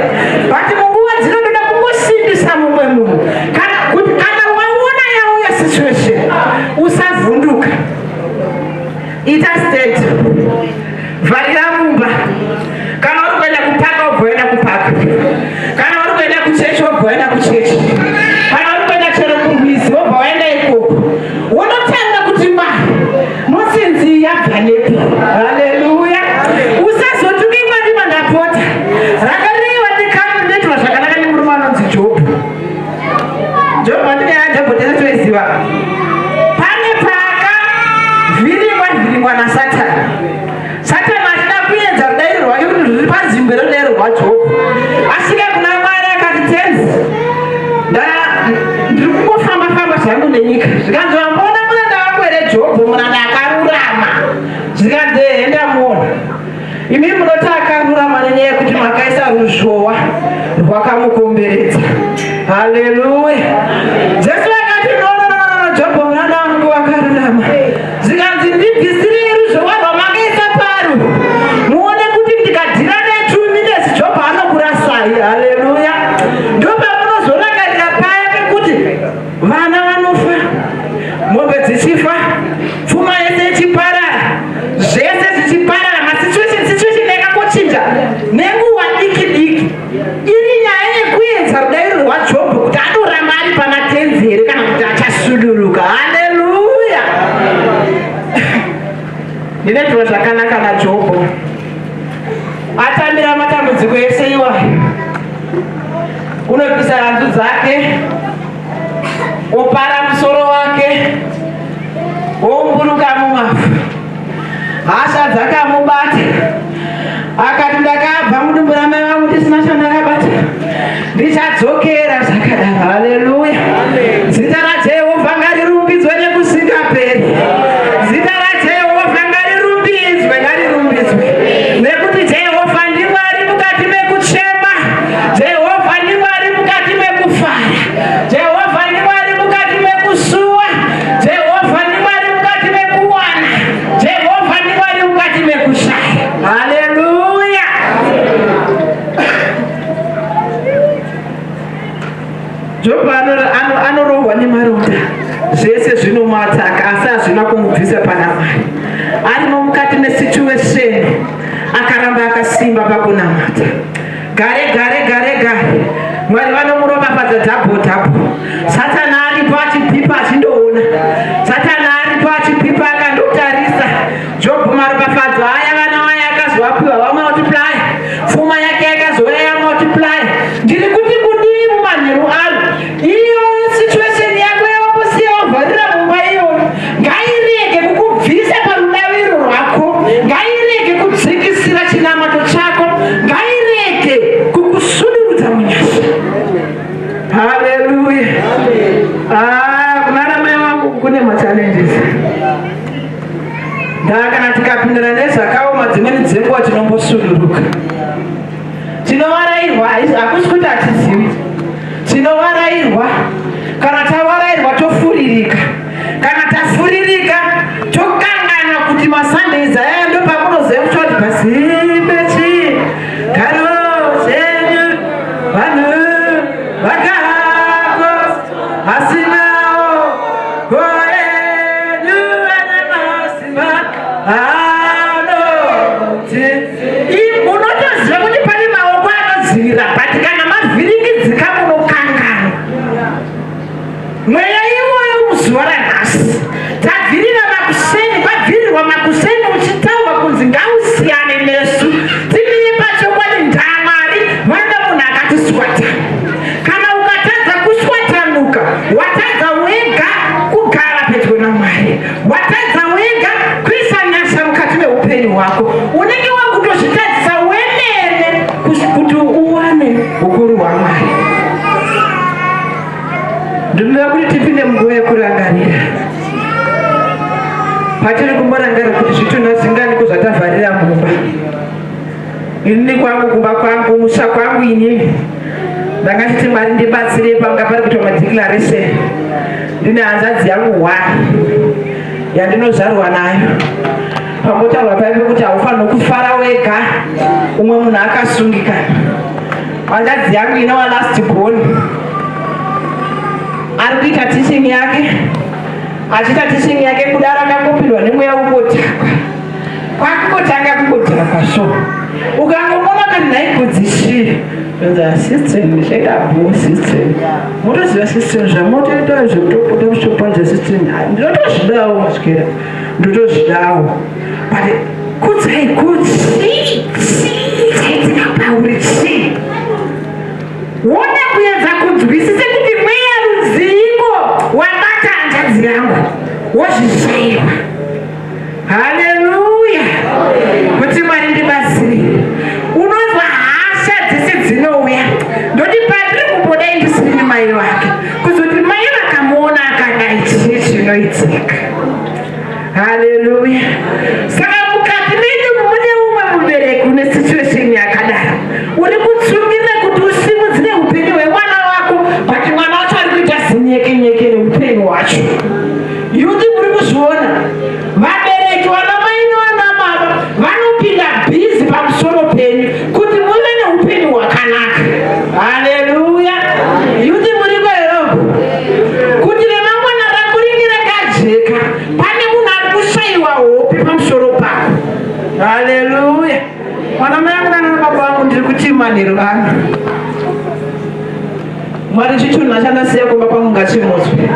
But munguva dzino ndoda kungosimbisa mumwe munhu kana kuti kana waona yauya situation usavhunduka, ita state, vharira mumba. Kana uri kuenda kupaka wobva waenda kupaka, kana uri kuenda kuchechi wobva waenda kuchechi, kana uri kuenda chero kurwizi wobva waenda ikoko, wonotaura kuti Mwari mutsinzi yabva nepi. Haleluya! Usazotuke Mwari mandapota. Rakariwa ndikanoitwa zvakanaka nemurume anonzi Jobho. Jobho andinaya Jobho tese toiziva. Pane paakavhiringwa vhiringwa naSatani. Satani achida kuedza rudairo rwake kuti rwuri panzvimbo yerudairo rwaJobho. Asvika kuna Mwari akati, Tenzi, ndiri kungofamba famba zvangu nenyika. Zvikanzi, wamboona muranda wangu here Jobho, muranda akarurama? Zvikanzi, ehe ndamuona. Imi munoti akarurama nenyaya yekuti makaisa ruzhowa rwakamukomberedza. Haleluya. Jesu akati, no, no, no, no, Jobho muranda wangu wakarurama. Zvikanzi, ndibvisirei ruzhowa rwamakaisa paro muone kuti ndikadhira ne2 minutes Jobho anokurasai. Haleluya. Ndopamunozorangarira paya pekuti vana vanofa, mombe dzichifa, pfuma yese ichiparara, zvese zvichiparara, masituation situation yakangochinja nenguva diki diki. Iri nyaya yekuedza rudairo rwaJobho kuti anoramba ari pana tenzi here kana kuti achasuduruka. Haleluya. Ndinoitwa zvakanaka naJobho. Atambira matambudziko ese iwayo. Unobvisa hanzu dzake, opara musoro wake, woumburuka mumavhu. Hasha dzakamubata, akati ndakabva mudumbu ramai vangu ndisina chandakabata, ndichadzokera zvakadaro. Haleluya! Zita raJehovha ngarirumbidzwe nekusingaperi. Zita raJehovha ngarirumbidzwe, ngarirumbidzwe, nekuti Jehovha ndiMwari mukati mekuchema, Jehovha ndiMwari mukati mekufara, Jehovha ndiMwari mukati mekusuwa, Jehovha ndiMwari mukati mekuwana, Jehovha ndiMwari mukati mekushaya. Haleluya! Jobho anorohwa nemaronda, zvese zvinomuataka, asi hazvina kumubvisa pana Mwari. Arimo mukati mesituation, akaramba akasimba pakunamata. Gare gare gare gare, Mwari vanomuropafadza double double. Satani aripo achipipa achindoona, Satani aripo achipipa akandotarisa Jobho maropafadzo aya, vana vaya akazovapiwa vamultiply, pfuma yake yakazouya yamultiply. Ndiri kuti kudii mumanheru ano? Iyo situation yako yawambosiya wavharira mumba iyoyo, ngairege kukubvisa parudaviro rwako, ngairege kudzikisira chinamato chako, ngairege kukusudurudza munyasha. Haleluya! Ah, kunana mai vangu kune machallenges. Ndaa kana tikapindana nezvakaoma dzimweni dzenguva tinombosuduruka, tinovarairwa. Hakusi kuti hatizivi, tinovarairwa. Kana tavarairwa tofuririka, kana tafuririka tokanganwa kuti maSundays aya ndopamunoziva kuti wati pasipechi garo chenyu vanhu vakako asinawo goenyu vane masimba anoti. Unotoziva kuti pane maoko anodzivirira, but kana mavhiringidzika munokanganwa. Mweya iwoyo muzuva ranhasi tabvirira makuseni, kwabvirirwa makuseni uchitaurwa kunzi ngausiyane nesu, timire pachokwadi. NdaMwari vanoda munhu akati swata. Kana ukatadza kuswatanuka, watadza wega kugara pedyo naMwari, watadza wega kuisa nyasha mukati meupenyu hwako. Unenge wakutozvitadzisa wemene kuti uwane ukuru hwaMwari. Ndinoda kuti tipinde munguva yekurangarira, patiri kumborangarira kuti zvitunha zvinganiko zvatavharira mumba. Inini kwangu, kumba kwangu, musha kwangu, inini ndanga chiti Mwari ndibatsire. Panga pari kuitwa madeclaration, ndine hanzvadzi yangu one yandinozvarwa nayo. Pambotaurwa paive kuti haufaniri kufara wega, umwe munhu akasungikana. Hanzvadzi yangu inova last born ari kuita teaching yake. Achiita teaching yake kudaro, akangopindwa nemweya wekukotakwa, kwakungotanga kungodhakwa. So ukangomona kati nhaikudzishiri system zvaita bo system, motoziva system zvamotoita zvekutopota muchitopanza system. Ndinotozvidawo masvikera, ndotozvidawo, but kudzai kutsi chaitika pauri chii? Wona kuedza kunzwisise kuti mweya rudziiko wabata hanzvadzi yangu, wozvishayiwa. Haleluya! Kuti Mwari ndibatsire. Unonzwa hasha dzese dzinouya. Ndoti pandiri kumbodai ndisiri mai vake, kuzoti mai vakamuona akadai, chii chinoitika? Haleluya! Saka mukati menyu mune umwe mubereki une situation yakadaro, uri kutsungirira kuti usimudzire upenyu hwemwana wako, but mwana wacho ari kuita zinyekenyeke neupenyu hwacho. Youth, muri kuzviona? Vabereki, vana mai nevana baba, vanopinda busy pamusoro penyu kuti muve neupenyu hwakanaka. Haleluya! Youth, muriko heroko? Kuti remangwana rako ringe rakajeka, pane munhu ari kushayiwa hope pamusoro pako. Haleluya! Mwana mai angu nana baba vangu, ndiri kuti manheru ano, Mwari, chitunha chandasiya kumba kwangu ngachimutswe.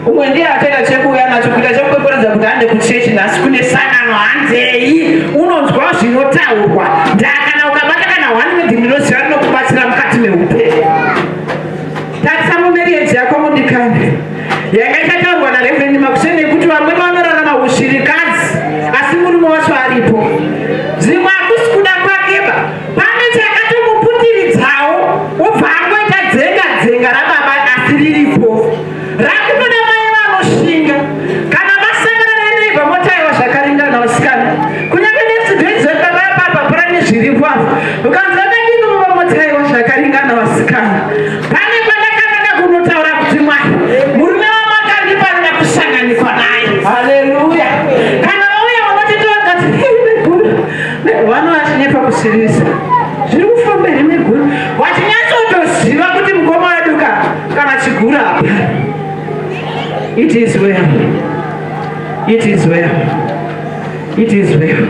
Umwe ndiye achaita chekuuya nacho, kuita chekukwekwedza kuti hande kuchechi nhasi kune sangano, hanzei unonzwa zvinotaurwa. Ndaa kana ukabata kana one word ndinoziva rinokubatsira mukati meupenyu. Zvakaringana vasikana. Pane pandakananga kunotaura kuti Mwari, murume wamakandipa anoda kusanganikwa naye. Haleluya. Kana vauya vanotitongati meguru vano vachinyepa kusiririsa. Zviri kufamba here meguru? Vachinyatsotoziva kuti mukoma wedu kana chiguru apa. It is well. It is well. It is well.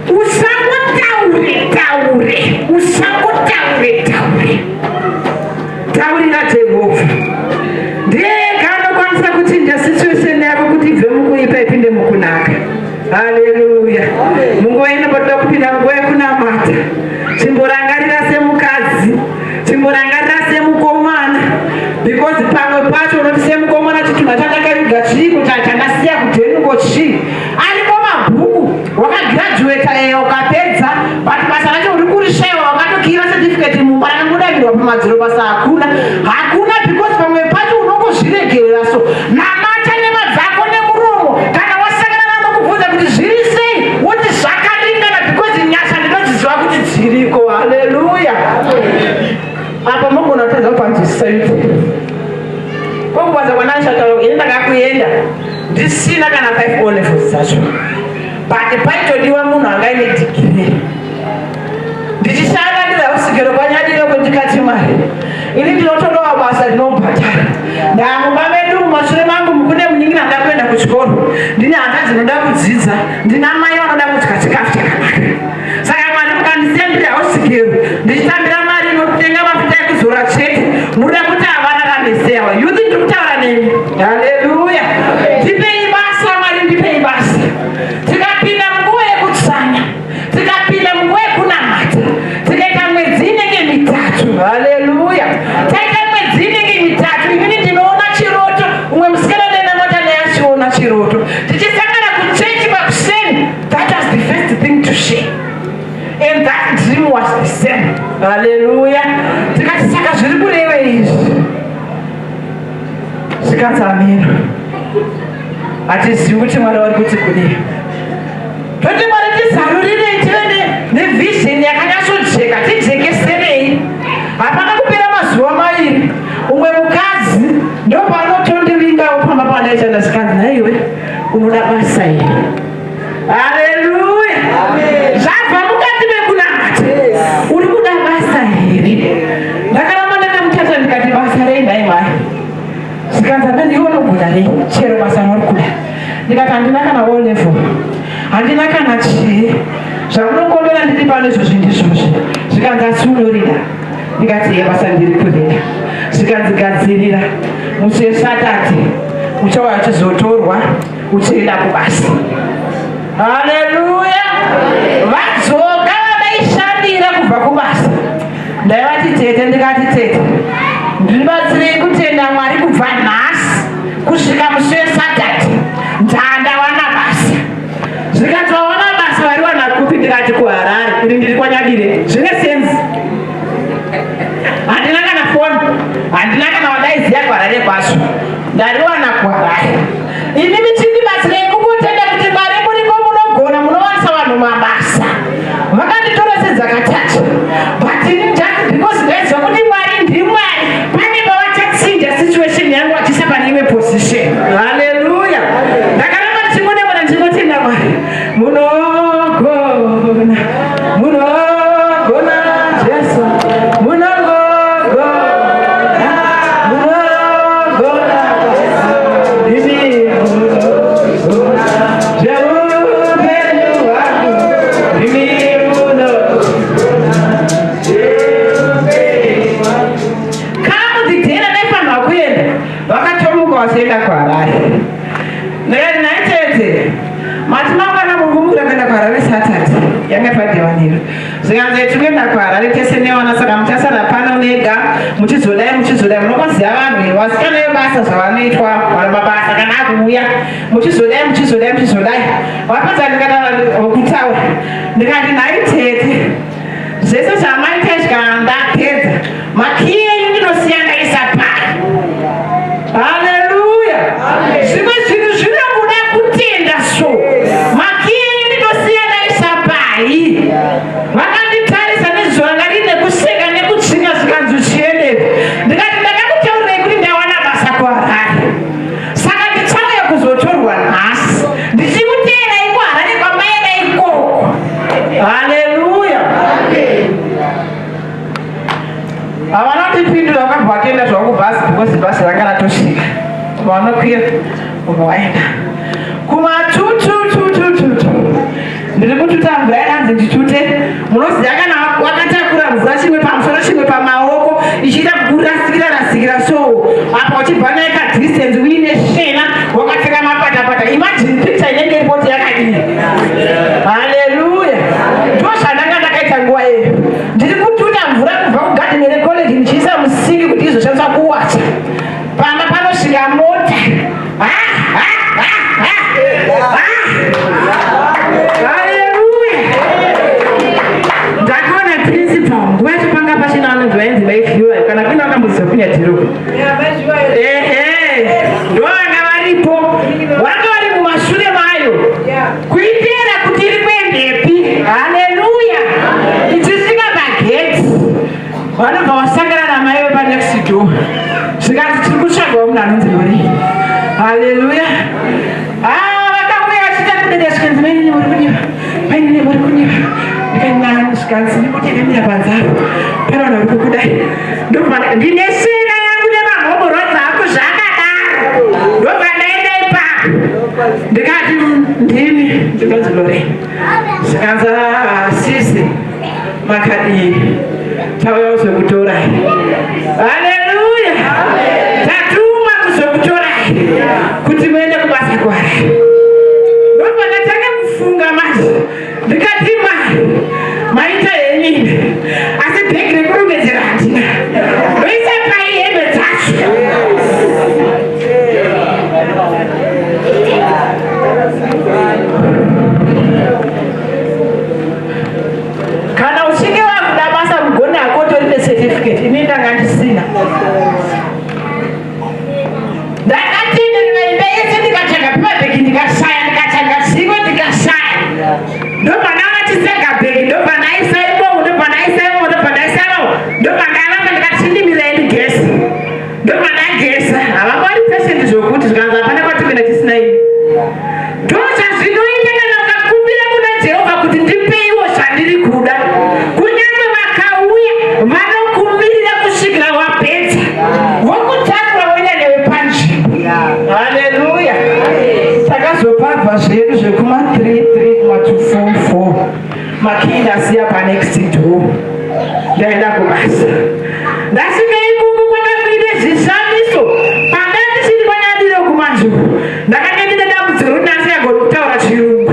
Usangotaure taure, usangotaure taure. Taurira Jehovha. Ndiye ega anokwanisa kuchinja situation yako kuti ibve mukuipa ipinde mukunaka. Haleluya. Munguva ino patoda kupinda munguva yekunamata. Chimborangarira semukadzi, chimborangarira semukomana because pamwe pacho unoti semukomana chitunha chandakaviga chii kuti chandasiya kudhenuko chii ariko mabhuku wakagraduata eya ukapedza but basa racho uri kurishaiwa wakatokira certificate mumba rakangodavirwa pamadziro basa hakuna hakuna because pamwe pacho unongozviregerera so namata nema dzako nemuromo kana wasangana vanokubvunza kuti zviri sei woti zvakaringana because nyasha ndinodziziva kuti dziriko. Haleluya. Apa mogona kutadza kupanzwisisa yuti kokubanza kwanashataura ini ndakakuenda ndisina kana 5 O levels dzacho, but paitodiwa munhu anga aine digiri. Ndichishanda ndiri houseGirl kwaNyadire, ndikati, "Mwari, ini ndinotodawo basa rinobhadhara. Ndamumba medu mumashure mangu mukune munin'ina anoda kuenda kuchikoro, ndine hanzvadzi dzinoda kudzidza, ndina mai vanoda kudya chikafu chakanaka. Saka Mwari, mukandisiya ndiri houseGirl ndichitambira mari inotenga mafuta ekuzora chete, muda kuti havararame sei ava?" Youth, ndiri kutaura nemi. Haleluya. Ndipei basa, Mwari, ndipei basa. Tikapinda munguva yekutsanya, tikapinda munguva yekunamata, tikaita mwedzi inenge 3. Haleluya. Taita mwedzi inenge 3, inini ndinoona chiroto, umwe musikana ndainamata naye achiona chiroto. Tichisangana kuchechi pakuseni, that was the first thing to share and that dream was the same. Haleluya. Tikati, "Saka zviri kureve izvi?" Zvikanzi, "Ameno, hatizivi kuti Mwari vari kuti kudii." Toti, "Mwari, tizarurirei tive nevision yakanyatsojeka, tijekeserei." Hapana kupera mazuva 2, umwe mukadzi ndopanotondivingawo pamba pandaishanda. Zikanzi, "Naiwe unoda basa here?" Haleluya. Zvabva mukati mekunamata. "Uri kuda basa here?" Ndakaramba ndakamutata, ndikati, "Basa rei nhai mai?" Zvikanzi, "Anda ndiwe unogona rei, chero basa rauri kuda." Ndikati, "Handina kana O level, handina kana chii. Zvamunongondona ndiri pano izvozvi ndizvozvi." Zvikanzi, "Asi unorida?" Ndikati, "Ye, basa ndiri kurida." Zvikanzi, "Gadzirira, musi weSaturday uchauya uchizotorwa uchienda kubasa." Haleluya. Vadzoka vadaishandira kubva kubasa, ndaivati, "Tete," ndikati, "Tete, ndibatsirei kutenda Mwari, kubva nhasi kusvika musi weSaturday ndandawana basa." Zvikanzi, "Wawana basa? Wariwana kupi?" Ndikati, "KuHarare." Ini ndiri kwaNyadire, zvine sense. Handina kana foni, handina kana wadaiziya kuHarare kwacho. Ndariwana kuHarare. Inini chindibatsirei kungotenda kuti Mwari muriko, munogona, munowanisa vanhu mabasa. Vakanditora sedzakatatu, but ini just because ndaiziva kuti Mwari ndiMwari, pane pavachachinja situation yangu vachiisa pane imwe position. Haleluya. Ndakaramba ndichingodevona, ndichingotenda Mwari. Munogona, munogona Jesu, munogona, munogona Jesu, imi munogona zveupenyu hwangu, imi munogona zveupenyu hwangu. Kamudzidhera ndaifanirwa kuenda, vakatomuka vachienda kuHarare. Ndikati, "Nhai tete, mati mangwana mungumukira kuenda kuHarare Saturday?" Yanga padewaniro. Zvikanzi, "Tikuenda kuHarare tese nevana, saka muchasara pano nega, muchizodai muchizodai. Munokoziva vanhu vasikana vebasa zvavanoitwa, vanhu mabasa kana akuuya, muchizodai muchizodai muchizodai." Vapedza ndikataura kutaura, ndikati, "Nhai tete, zvese zvamaita izvi, kana ndapedza, makiyi enyu ndinosiya ndaisa pai?" Haleluya. Zvimwe zvinhu zvinobuda kutenda. So makiyi enyu ndinosiya ndaisa pai? Vakanditarisa nezuva ranga riine kuseka. Havana kutipindura, vakabva vatoenda zvavo kubhasi because bhasi ranga ratosvika. Vanokwira ubva waenda kumatutututututu. Ndiri kututa mvura yadanzi nditute. Munoziva kana wakatakura mvura chimwe pamusoro chimwe pamaoko ichiita kurasikira rasikira, so apa uchibva naye kadistance uine shena, wakapfeka mapatapata, imagine picture inenge iripoti yakadii. Haleluya! Ndo zvandanga ndakaita nguva iyo. Ndiri kututa mvura kubva kugadheni recollege ndichiisa musingi kuti izoshandiswa kuwacha. Pamba panosvika mota. Ah, ah, ah, ah, ah. Haleluya! Ndakaona principal. Nguva yacho panga pachina vanonzi vainzi vaivhiwa kana kuine vakamboziva kunyadhiro. Ehe, ndo vanga varipo, vanga vari mumashure mayo kuitera kuti iri kuendepi. Haleluya! Ichisvika pageti, vanobva vasangana namai vepanext door, zvikanzi, "Tiri kutsvagawo munhu anonzi Lori." Haleluya! Ah, vakauya vachiita kudeda, zvikanzi, "Mainini, muri kudiwa, mainini, muri kudiwa." Ndikanani? Zvikanzi, "Ndikuti yakamira panze apo, pane vanhu vari kukudai." Ndobva ndine shena yangu nemahomoro dzangu zvakadaro, ndobva ndaenda ipapo, ndikati, "Ndini ndinonzi Lori." Zvikanzi, "Ah, sisi, makadii? Tauya kuzokutorai." Haleluya! "Tatumwa kuzokutorai kuti muende kubasa kwari." Ndobva ndatanga kufunga manje, ndikati, "Mwari, maita henyini, asi bhegi rekurongedzera handina. Ndoisa pai hembe dzacho?" Kana uchinge wakuda basa, mugoni hako utori necertificate. Ini ndanga ndisina. Ndakatenderera imba yese, ndikatsvaga pamabhegi ndikashaya, ndikatsvaga zvimwe ndikashaya. Ndobva ndaona chisega bhegi, ndobva ndaisa imomo, ndobva ndaisa imomo, ndobva ndaisa imomo, ndobva ndaramba. Ndikati, "Chindimirai ndigese." Ndobva ndagesa. Havangwari patient zvokuti zvikanzi, "Hapana kwatikuenda tisina ini." Ndozvazvinoita kana ukakumbira kuna Jehovha kuti, "Ndipeiwo zvandiri kuda." Kunyange vakauya, vanokumirira kusvikira wapedza, vokutakura, voenda newe panzvimbo. Haleluya! Takazopabva zvedu zvekuma 3 3, kuma 2 4 4. Makii ndasiya panext door. Ndaenda kubasa. Ndasvika ikoko, kwanga kuine zvishamiso. Panda ndichiri kwanyadiro kumanzvimbo, ndakanga ndine dambudziko rekuti ndasingagoni kutaura Chirungu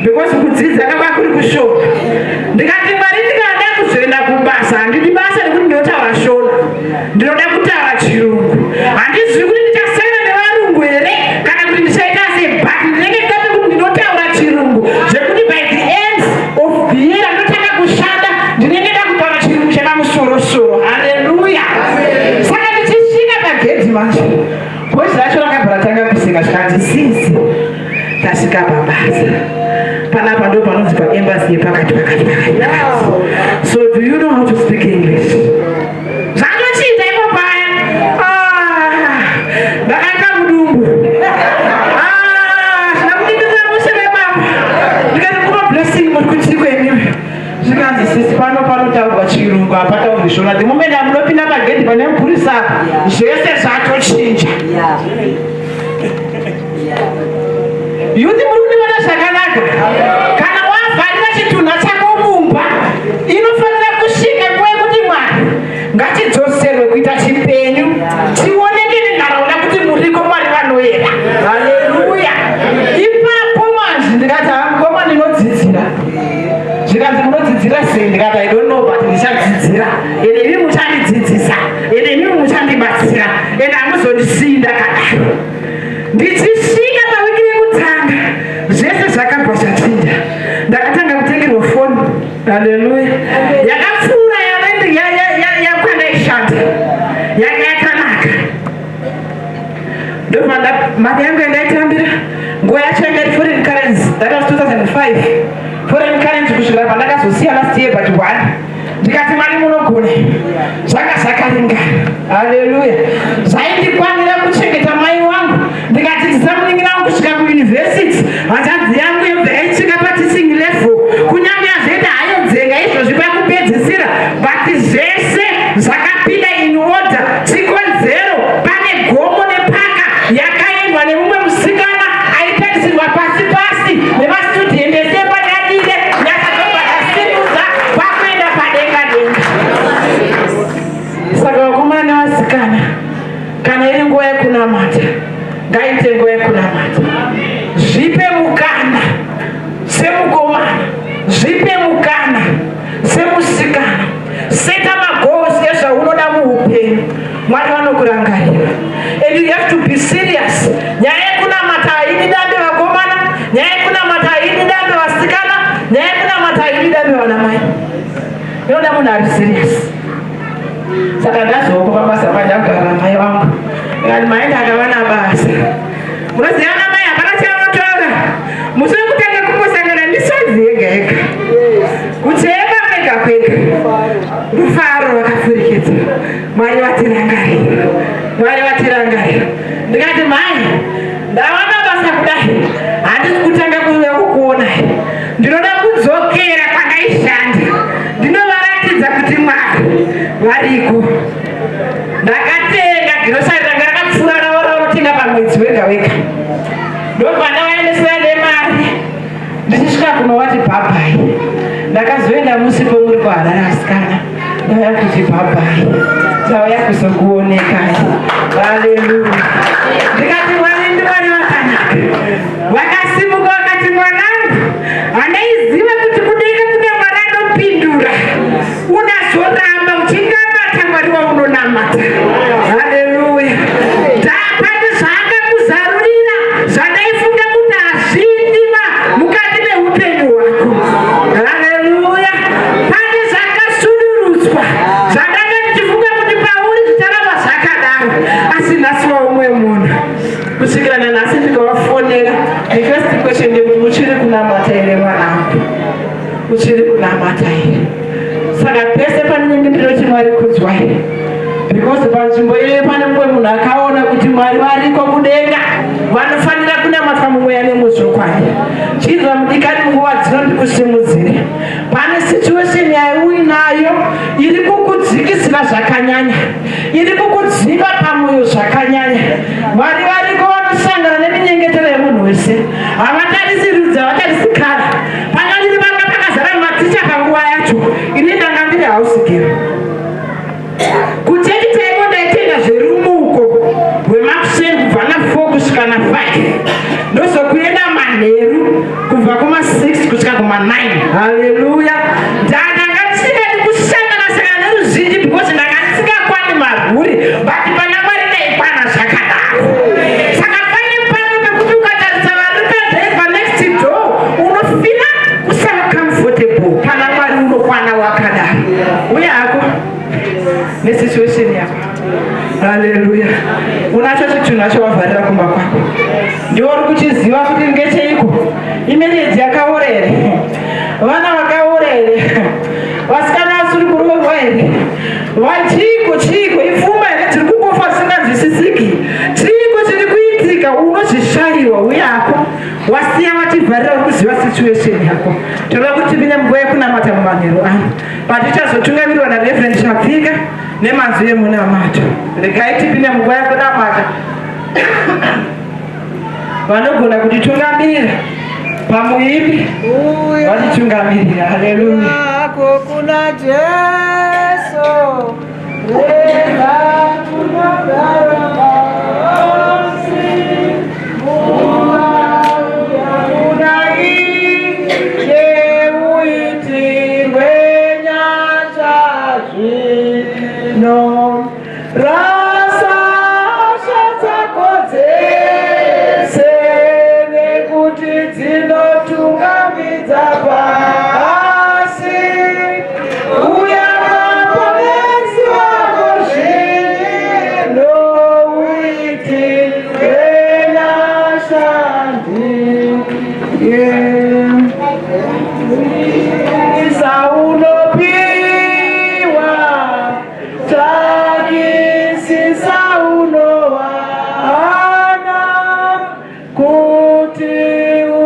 because kudzidza kanga kuri kushoma. Ndikati, "Mwari, ndikada kuzoenda kubasa, handidi basa nekuti ndinotaura Shona, ndinoda kutaura Chirungu. Handizivi kuti ndichasangana nevarungu here kana kuti ndichaita sei, but ndinenge ndikati kuti ndinotaura Chirungu zvekuti by the end of the year ndinotanga kushanda, ndinenge ndakutaura Chirungu chakamusorosoro." Haleluya! Saka ndichisvika pagedhi manje, bhozi racho rakabva ratanga kuseka, zvikanzi, "Sisi, tasvika pabasa panapa, ndo panonzi paembassy yepakati pakati pakati. So do you know how to speak English?" Zvatochiita ipo paya. Ah, ndakaita mudumbu. Ah, zvina kudindira mushe vebaba. Ndikati, "Kuma Blessing, muri kutii kweniwe?" Zvikanzi, "Sisi, pano panotaurwa Chirungu, hapataurwi Shona. The moment amunopinda pagedhi pane mupurisa apa, zvese zvatochinja." Youth, muri kundibata zvakanaka? Kana wavharira chitunha chako mumba, inofanira kusvika nguva yekuti, "Mwari, ngatidzoserwe kuita chipenyu, tioneke nenharaunda kuti muriko, Mwari vanoera." Haleluya! Ipapo manje ndikati, "Hangoma, ndinodzidzira." Zvikanzi, "Munodzidzira sei?" Ndikati, "I don't know, but ndichadzidzira, ende imi muchandidzidzisa, ende imi muchandibatsira, ende hamuzondisiyi ndakadaro." Ndichisvika pawiki yekutanga, zvese zvakabva zvachinja. Ndakatanga kutengerwa foni, haleluya, yakapfuura yakwandaishanda, yanga yakanaka. Ndobva mari yangu yandaitambira nguva yacho yanga iri foreign currency. That was 2005. Foreign currency kusvikira pandakazosiya last year but one. Ndikati, "Mwari, munogona." Zvanga zvakaringana, haleluya. Zvaindikwanira kuchengeta mai wangu, ndikadzidzisa munin'ina wangu kusvika kuyunivhesiti. Hanzvadzi yangu yobva yaisvika pateaching level, kunyange yazoita hayo dzenga izvozvi pakupedzisira, but zvese Zvakapinda in order. Chikonzero, pane gomo nepaka yakaendwa nemumwe musikana aitarisirwa pasi pasi nemastudent ese epaNyadire. Yakazobva yasimudza kwakuenda padenga denga. Saka vakomana nevasikana, kana iri nguva yekunamata, ngaite nguva yekunamata. Zvipe mukana semukomana, zvipe mukana semusikana. Seta magoals ezvaunoda muupenyu. Mwari vanokurangarira, and you have to be serious. Nyaya yekunamata haidi dambe, vakomana. Nyaya yekunamata haidi dambe, vasikana. Nyaya yekunamata haidi dambe, vanamai. Inoda munhu ari serious. Saka ndazoko pabasa pandagara, mai vangu ikati, "Mai, ndakavana basa." Munoziva, ana mai hapana chavanotaura. Musi wekutanga kungosangana, misodzi yega yega, kuchema kwega kwega, rufaro rwakapfurikidza. Mwari vatirangarira, Mwari vatirangarira. Ndikati, "Mai, ndawana basa kudai, handisi kutanga kuuya kukuonai. Ndinoda kudzokera kwandaishanda, ndinovaratidza kuti Mwari variko." Ndakatenga girosari ranga rakapfuura ravo raunotenga pamwedzi wega wega. Ndobva ndavaendesera nemari. Ndichisvika kunovati bye bye, ndakazoenda musipo muri kuHarare. "Asikana, ndauya kuti bye bye, tauya kuzokuonekai." Haleluya! Ndikati, "Mwari ndiMwari vakanaka." Vakasimuka vakati, "Mwanangu, handaiziva kuti kudenga kune Mwari anopindura. Unazoramba uchinamata Mwari waunonamata." Haleluya! Ndapane zvaakakuzarurira zvandaifunga kuti hazvidiwa mukati meupenyu hwako. Haleluya! Pane zvakasudurutswa zvandanga ndichifunga kuti pauri zvicharamba zvakadaro, asi nhasi waumwe munhu. Kusvikira nanhasi ndikavafonera, the first question ndekuti, "Uchiri kunamata here, mwanangu? Uchiri kunamata here?" Saka pese panenge ndinoti, "Mwari kudzwai," because panzvimbo iyoyo pane mumwe munhu akaona kuti Mwari variko kudenga, vanofanira kunamatwa mumweya nemuzvokwadi. Chinzwa, mudikani, munguva dzino ndikusimudzire. Pane situation yauinayo iri kukudzikisira zvakanyanya, iri kukudziva pamwoyo zvakanyanya. Mwari variko, vanosangana neminyengetero yemunhu wese. Havatarisi rudzi, havatarisi colour. Panga ndiri panga pakazara maticha panguva yacho. Ini ndanga ndiri house girl kuchechi chaiko. Ndaitenda zverumuko rwemakuseni kubva na4 kusvika na5, ndozokuenda manheru kubva kuma6 kusvika kuma9. Haleluya! Ndakanga ndisingadi kusangana sangana neruzhinji because ndanga ndisingakwani marwuri, but pana Mwari ndaikwana zvakadaro. Saka pane pamwe pekuti ukatarisa vari panext door, unofeela kusava comfortable. Pana Mwari unokwana wakadaro. Uye hako nesituation yako. Haleluya! Unacho chitunhu acho wavharira kumba kwako, ndiwo uri kuchiziva kuti ngecheiko. Imarriage yakaora here? Vana vakaora here? Vasikana vasiri kuroorwa here? Vachiiko chiiko? Ipfuma here dziri kungofa zvisinganzwisisiki? Chiiko chiri kuitika? Unozvishayiwa uyako wasiya wativharira. Uri kuziva situation yako. Toda kuti tipinde munguva yekunamata mumanheru ano, patichazotungamirwa naReverend Chapfika nemanzwi emunamato. Regai tipinde munguva yekunamata. Vanogona kutitungamirira pamuimbi vatitungamirira. Haleluya! Ako kuna Jesu, rega kunogara pasi. Kuna Iye uitirwe nyasha zvino. Rasa hasha dzako dzese, nekuti dzinotungamidza pasi. Uya Muponesi wako zvino, uitirwe nyasha ndiye. Saunopiwa, tsvakisisa unowana, kuti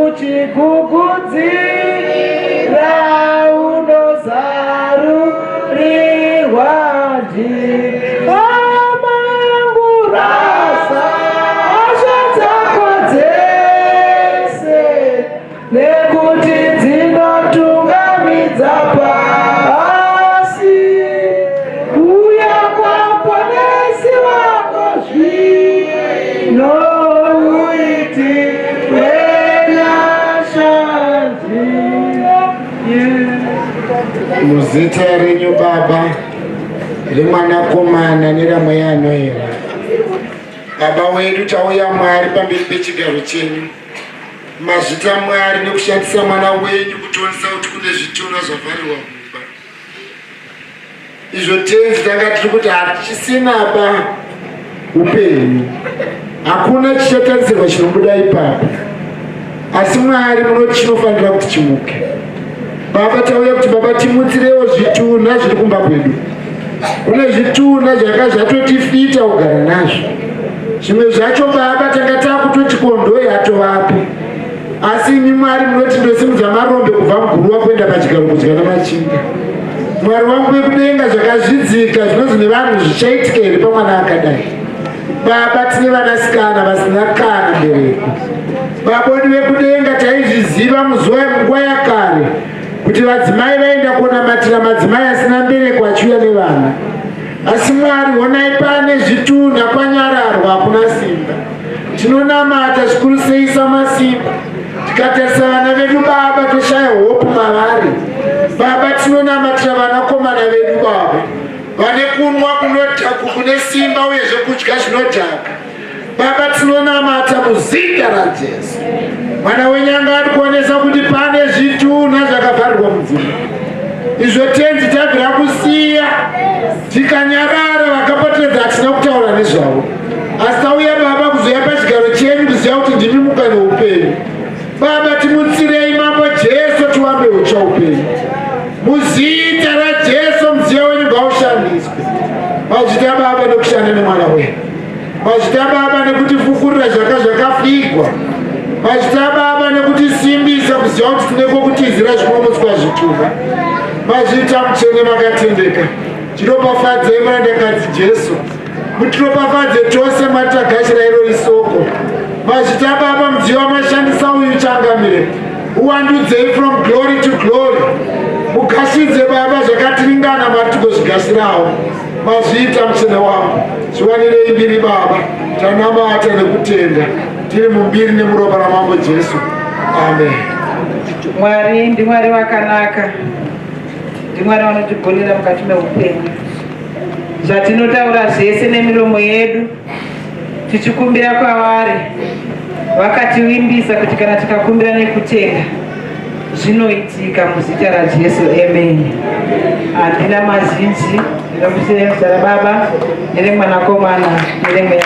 uchigugudzira unozarurirwa. Hama yangu rasa hasha dzako dzese nekuti dzinotungamidza pasi. Uya kwaMuponesi wako zvino uitirwe nyasha ndiye. Muzita renyu Baba, reMwanakomana neraMweya Anoera. Baba wedu, tauya Mwari pamberi pechigaro chenyu. Mazvita Mwari nekushandisa mwana wenyu kutionesa kuti kune zvitunha zvavharirwa mumba. Izvo Tenzi tanga tiri kuti hachisina ba upenyu. Hakuna chichatarisirwa chinobuda ipapo. Asi Mwari munoti chinofanira kuti chimuke. Baba tauya kuti Baba timutsirewo zvitunha zviri kumba kwedu. Kune zvitunha zvanga zvatotifita kugara nazvo. Zvimwe zvacho Baba tanga takutoti kondoi atovapo. Asi imi Mwari munoti ndosimudza marombe kubva muguruva kuenda pachigaro kudya namachinda. Mwari wangu wekudenga, zvakazvidzika zvinonzi nevanhu zvichaitika here pamwana akadai? Baba, tine vanasikana vasina kana mbereko. Baboni vekudenga, taizviziva muzuva munguva yakare kuti vadzimai vaenda kunamatira madzimai asina mbereko achiuya nevana. Asi Mwari, honai pane zvitunha kwanyararwa, hakuna simba. Tinonamata zvikuru sei samasimba, tikatarisa vana vedu Baba toshaya hope mavari. Baba, tinonamatira vanakomana vedu Baba vane kunwa kunodhaka kune simba uye zvekudya zvinodhaka. Baba, tinonamata muzita raJesu. Mwana wenyanga ari kuonesa kuti pane zvitunha zvakavharirwa mudzimba izvo Tenzi tabvira kusiya tikanyarara, vakapoteredza hatina kutaura nezvavo. Asi tauya Baba kuzoya pachigaro chenyu kuziva kuti ndimi muka neupenyu. Baba, timutsirei Mambo Jesu, tiwambe hutsva upenyu muzita raJesu. Mudziyo wenyu ngaushandiswe. Mazvita Baba nekushanda nemwana wenyu. Mazvita Baba nekutifukurira zvaka zvakafigwa. Mazvita Baba nekutisimbisa kuziva kuti tine kwokutizira zvinomutswa zvitunha. Mazvita Mutsvene makatendeka. Tiropafadzei murandakadzi Jesu, mutiropafadze tose matagashira iro isoko. Mazvita Baba, mudziyo wamashandisa uyu changamire uwandudzei from glory to glory. Mugashidze Baba zvakatiringana mari tigozvigashirawo. Mazviita Mutsvene wangu, zviwanirei mbiri Baba. Tanamata nekutenda tiri mumbiri nemuropa raMambo Jesu, amen. Mwari ndiMwari vakanaka, ndiMwari vanotigonera mukati meupenyu. Zvatinotaura zvese nemiromo yedu tichikumbira kwavari, vakativimbisa kuti kana tikakumbira nekutenda zvinoitika muzita raJesu, amen. Handina mazhinji, ndinokusiya muzita raBaba neremwanakomana neremweya.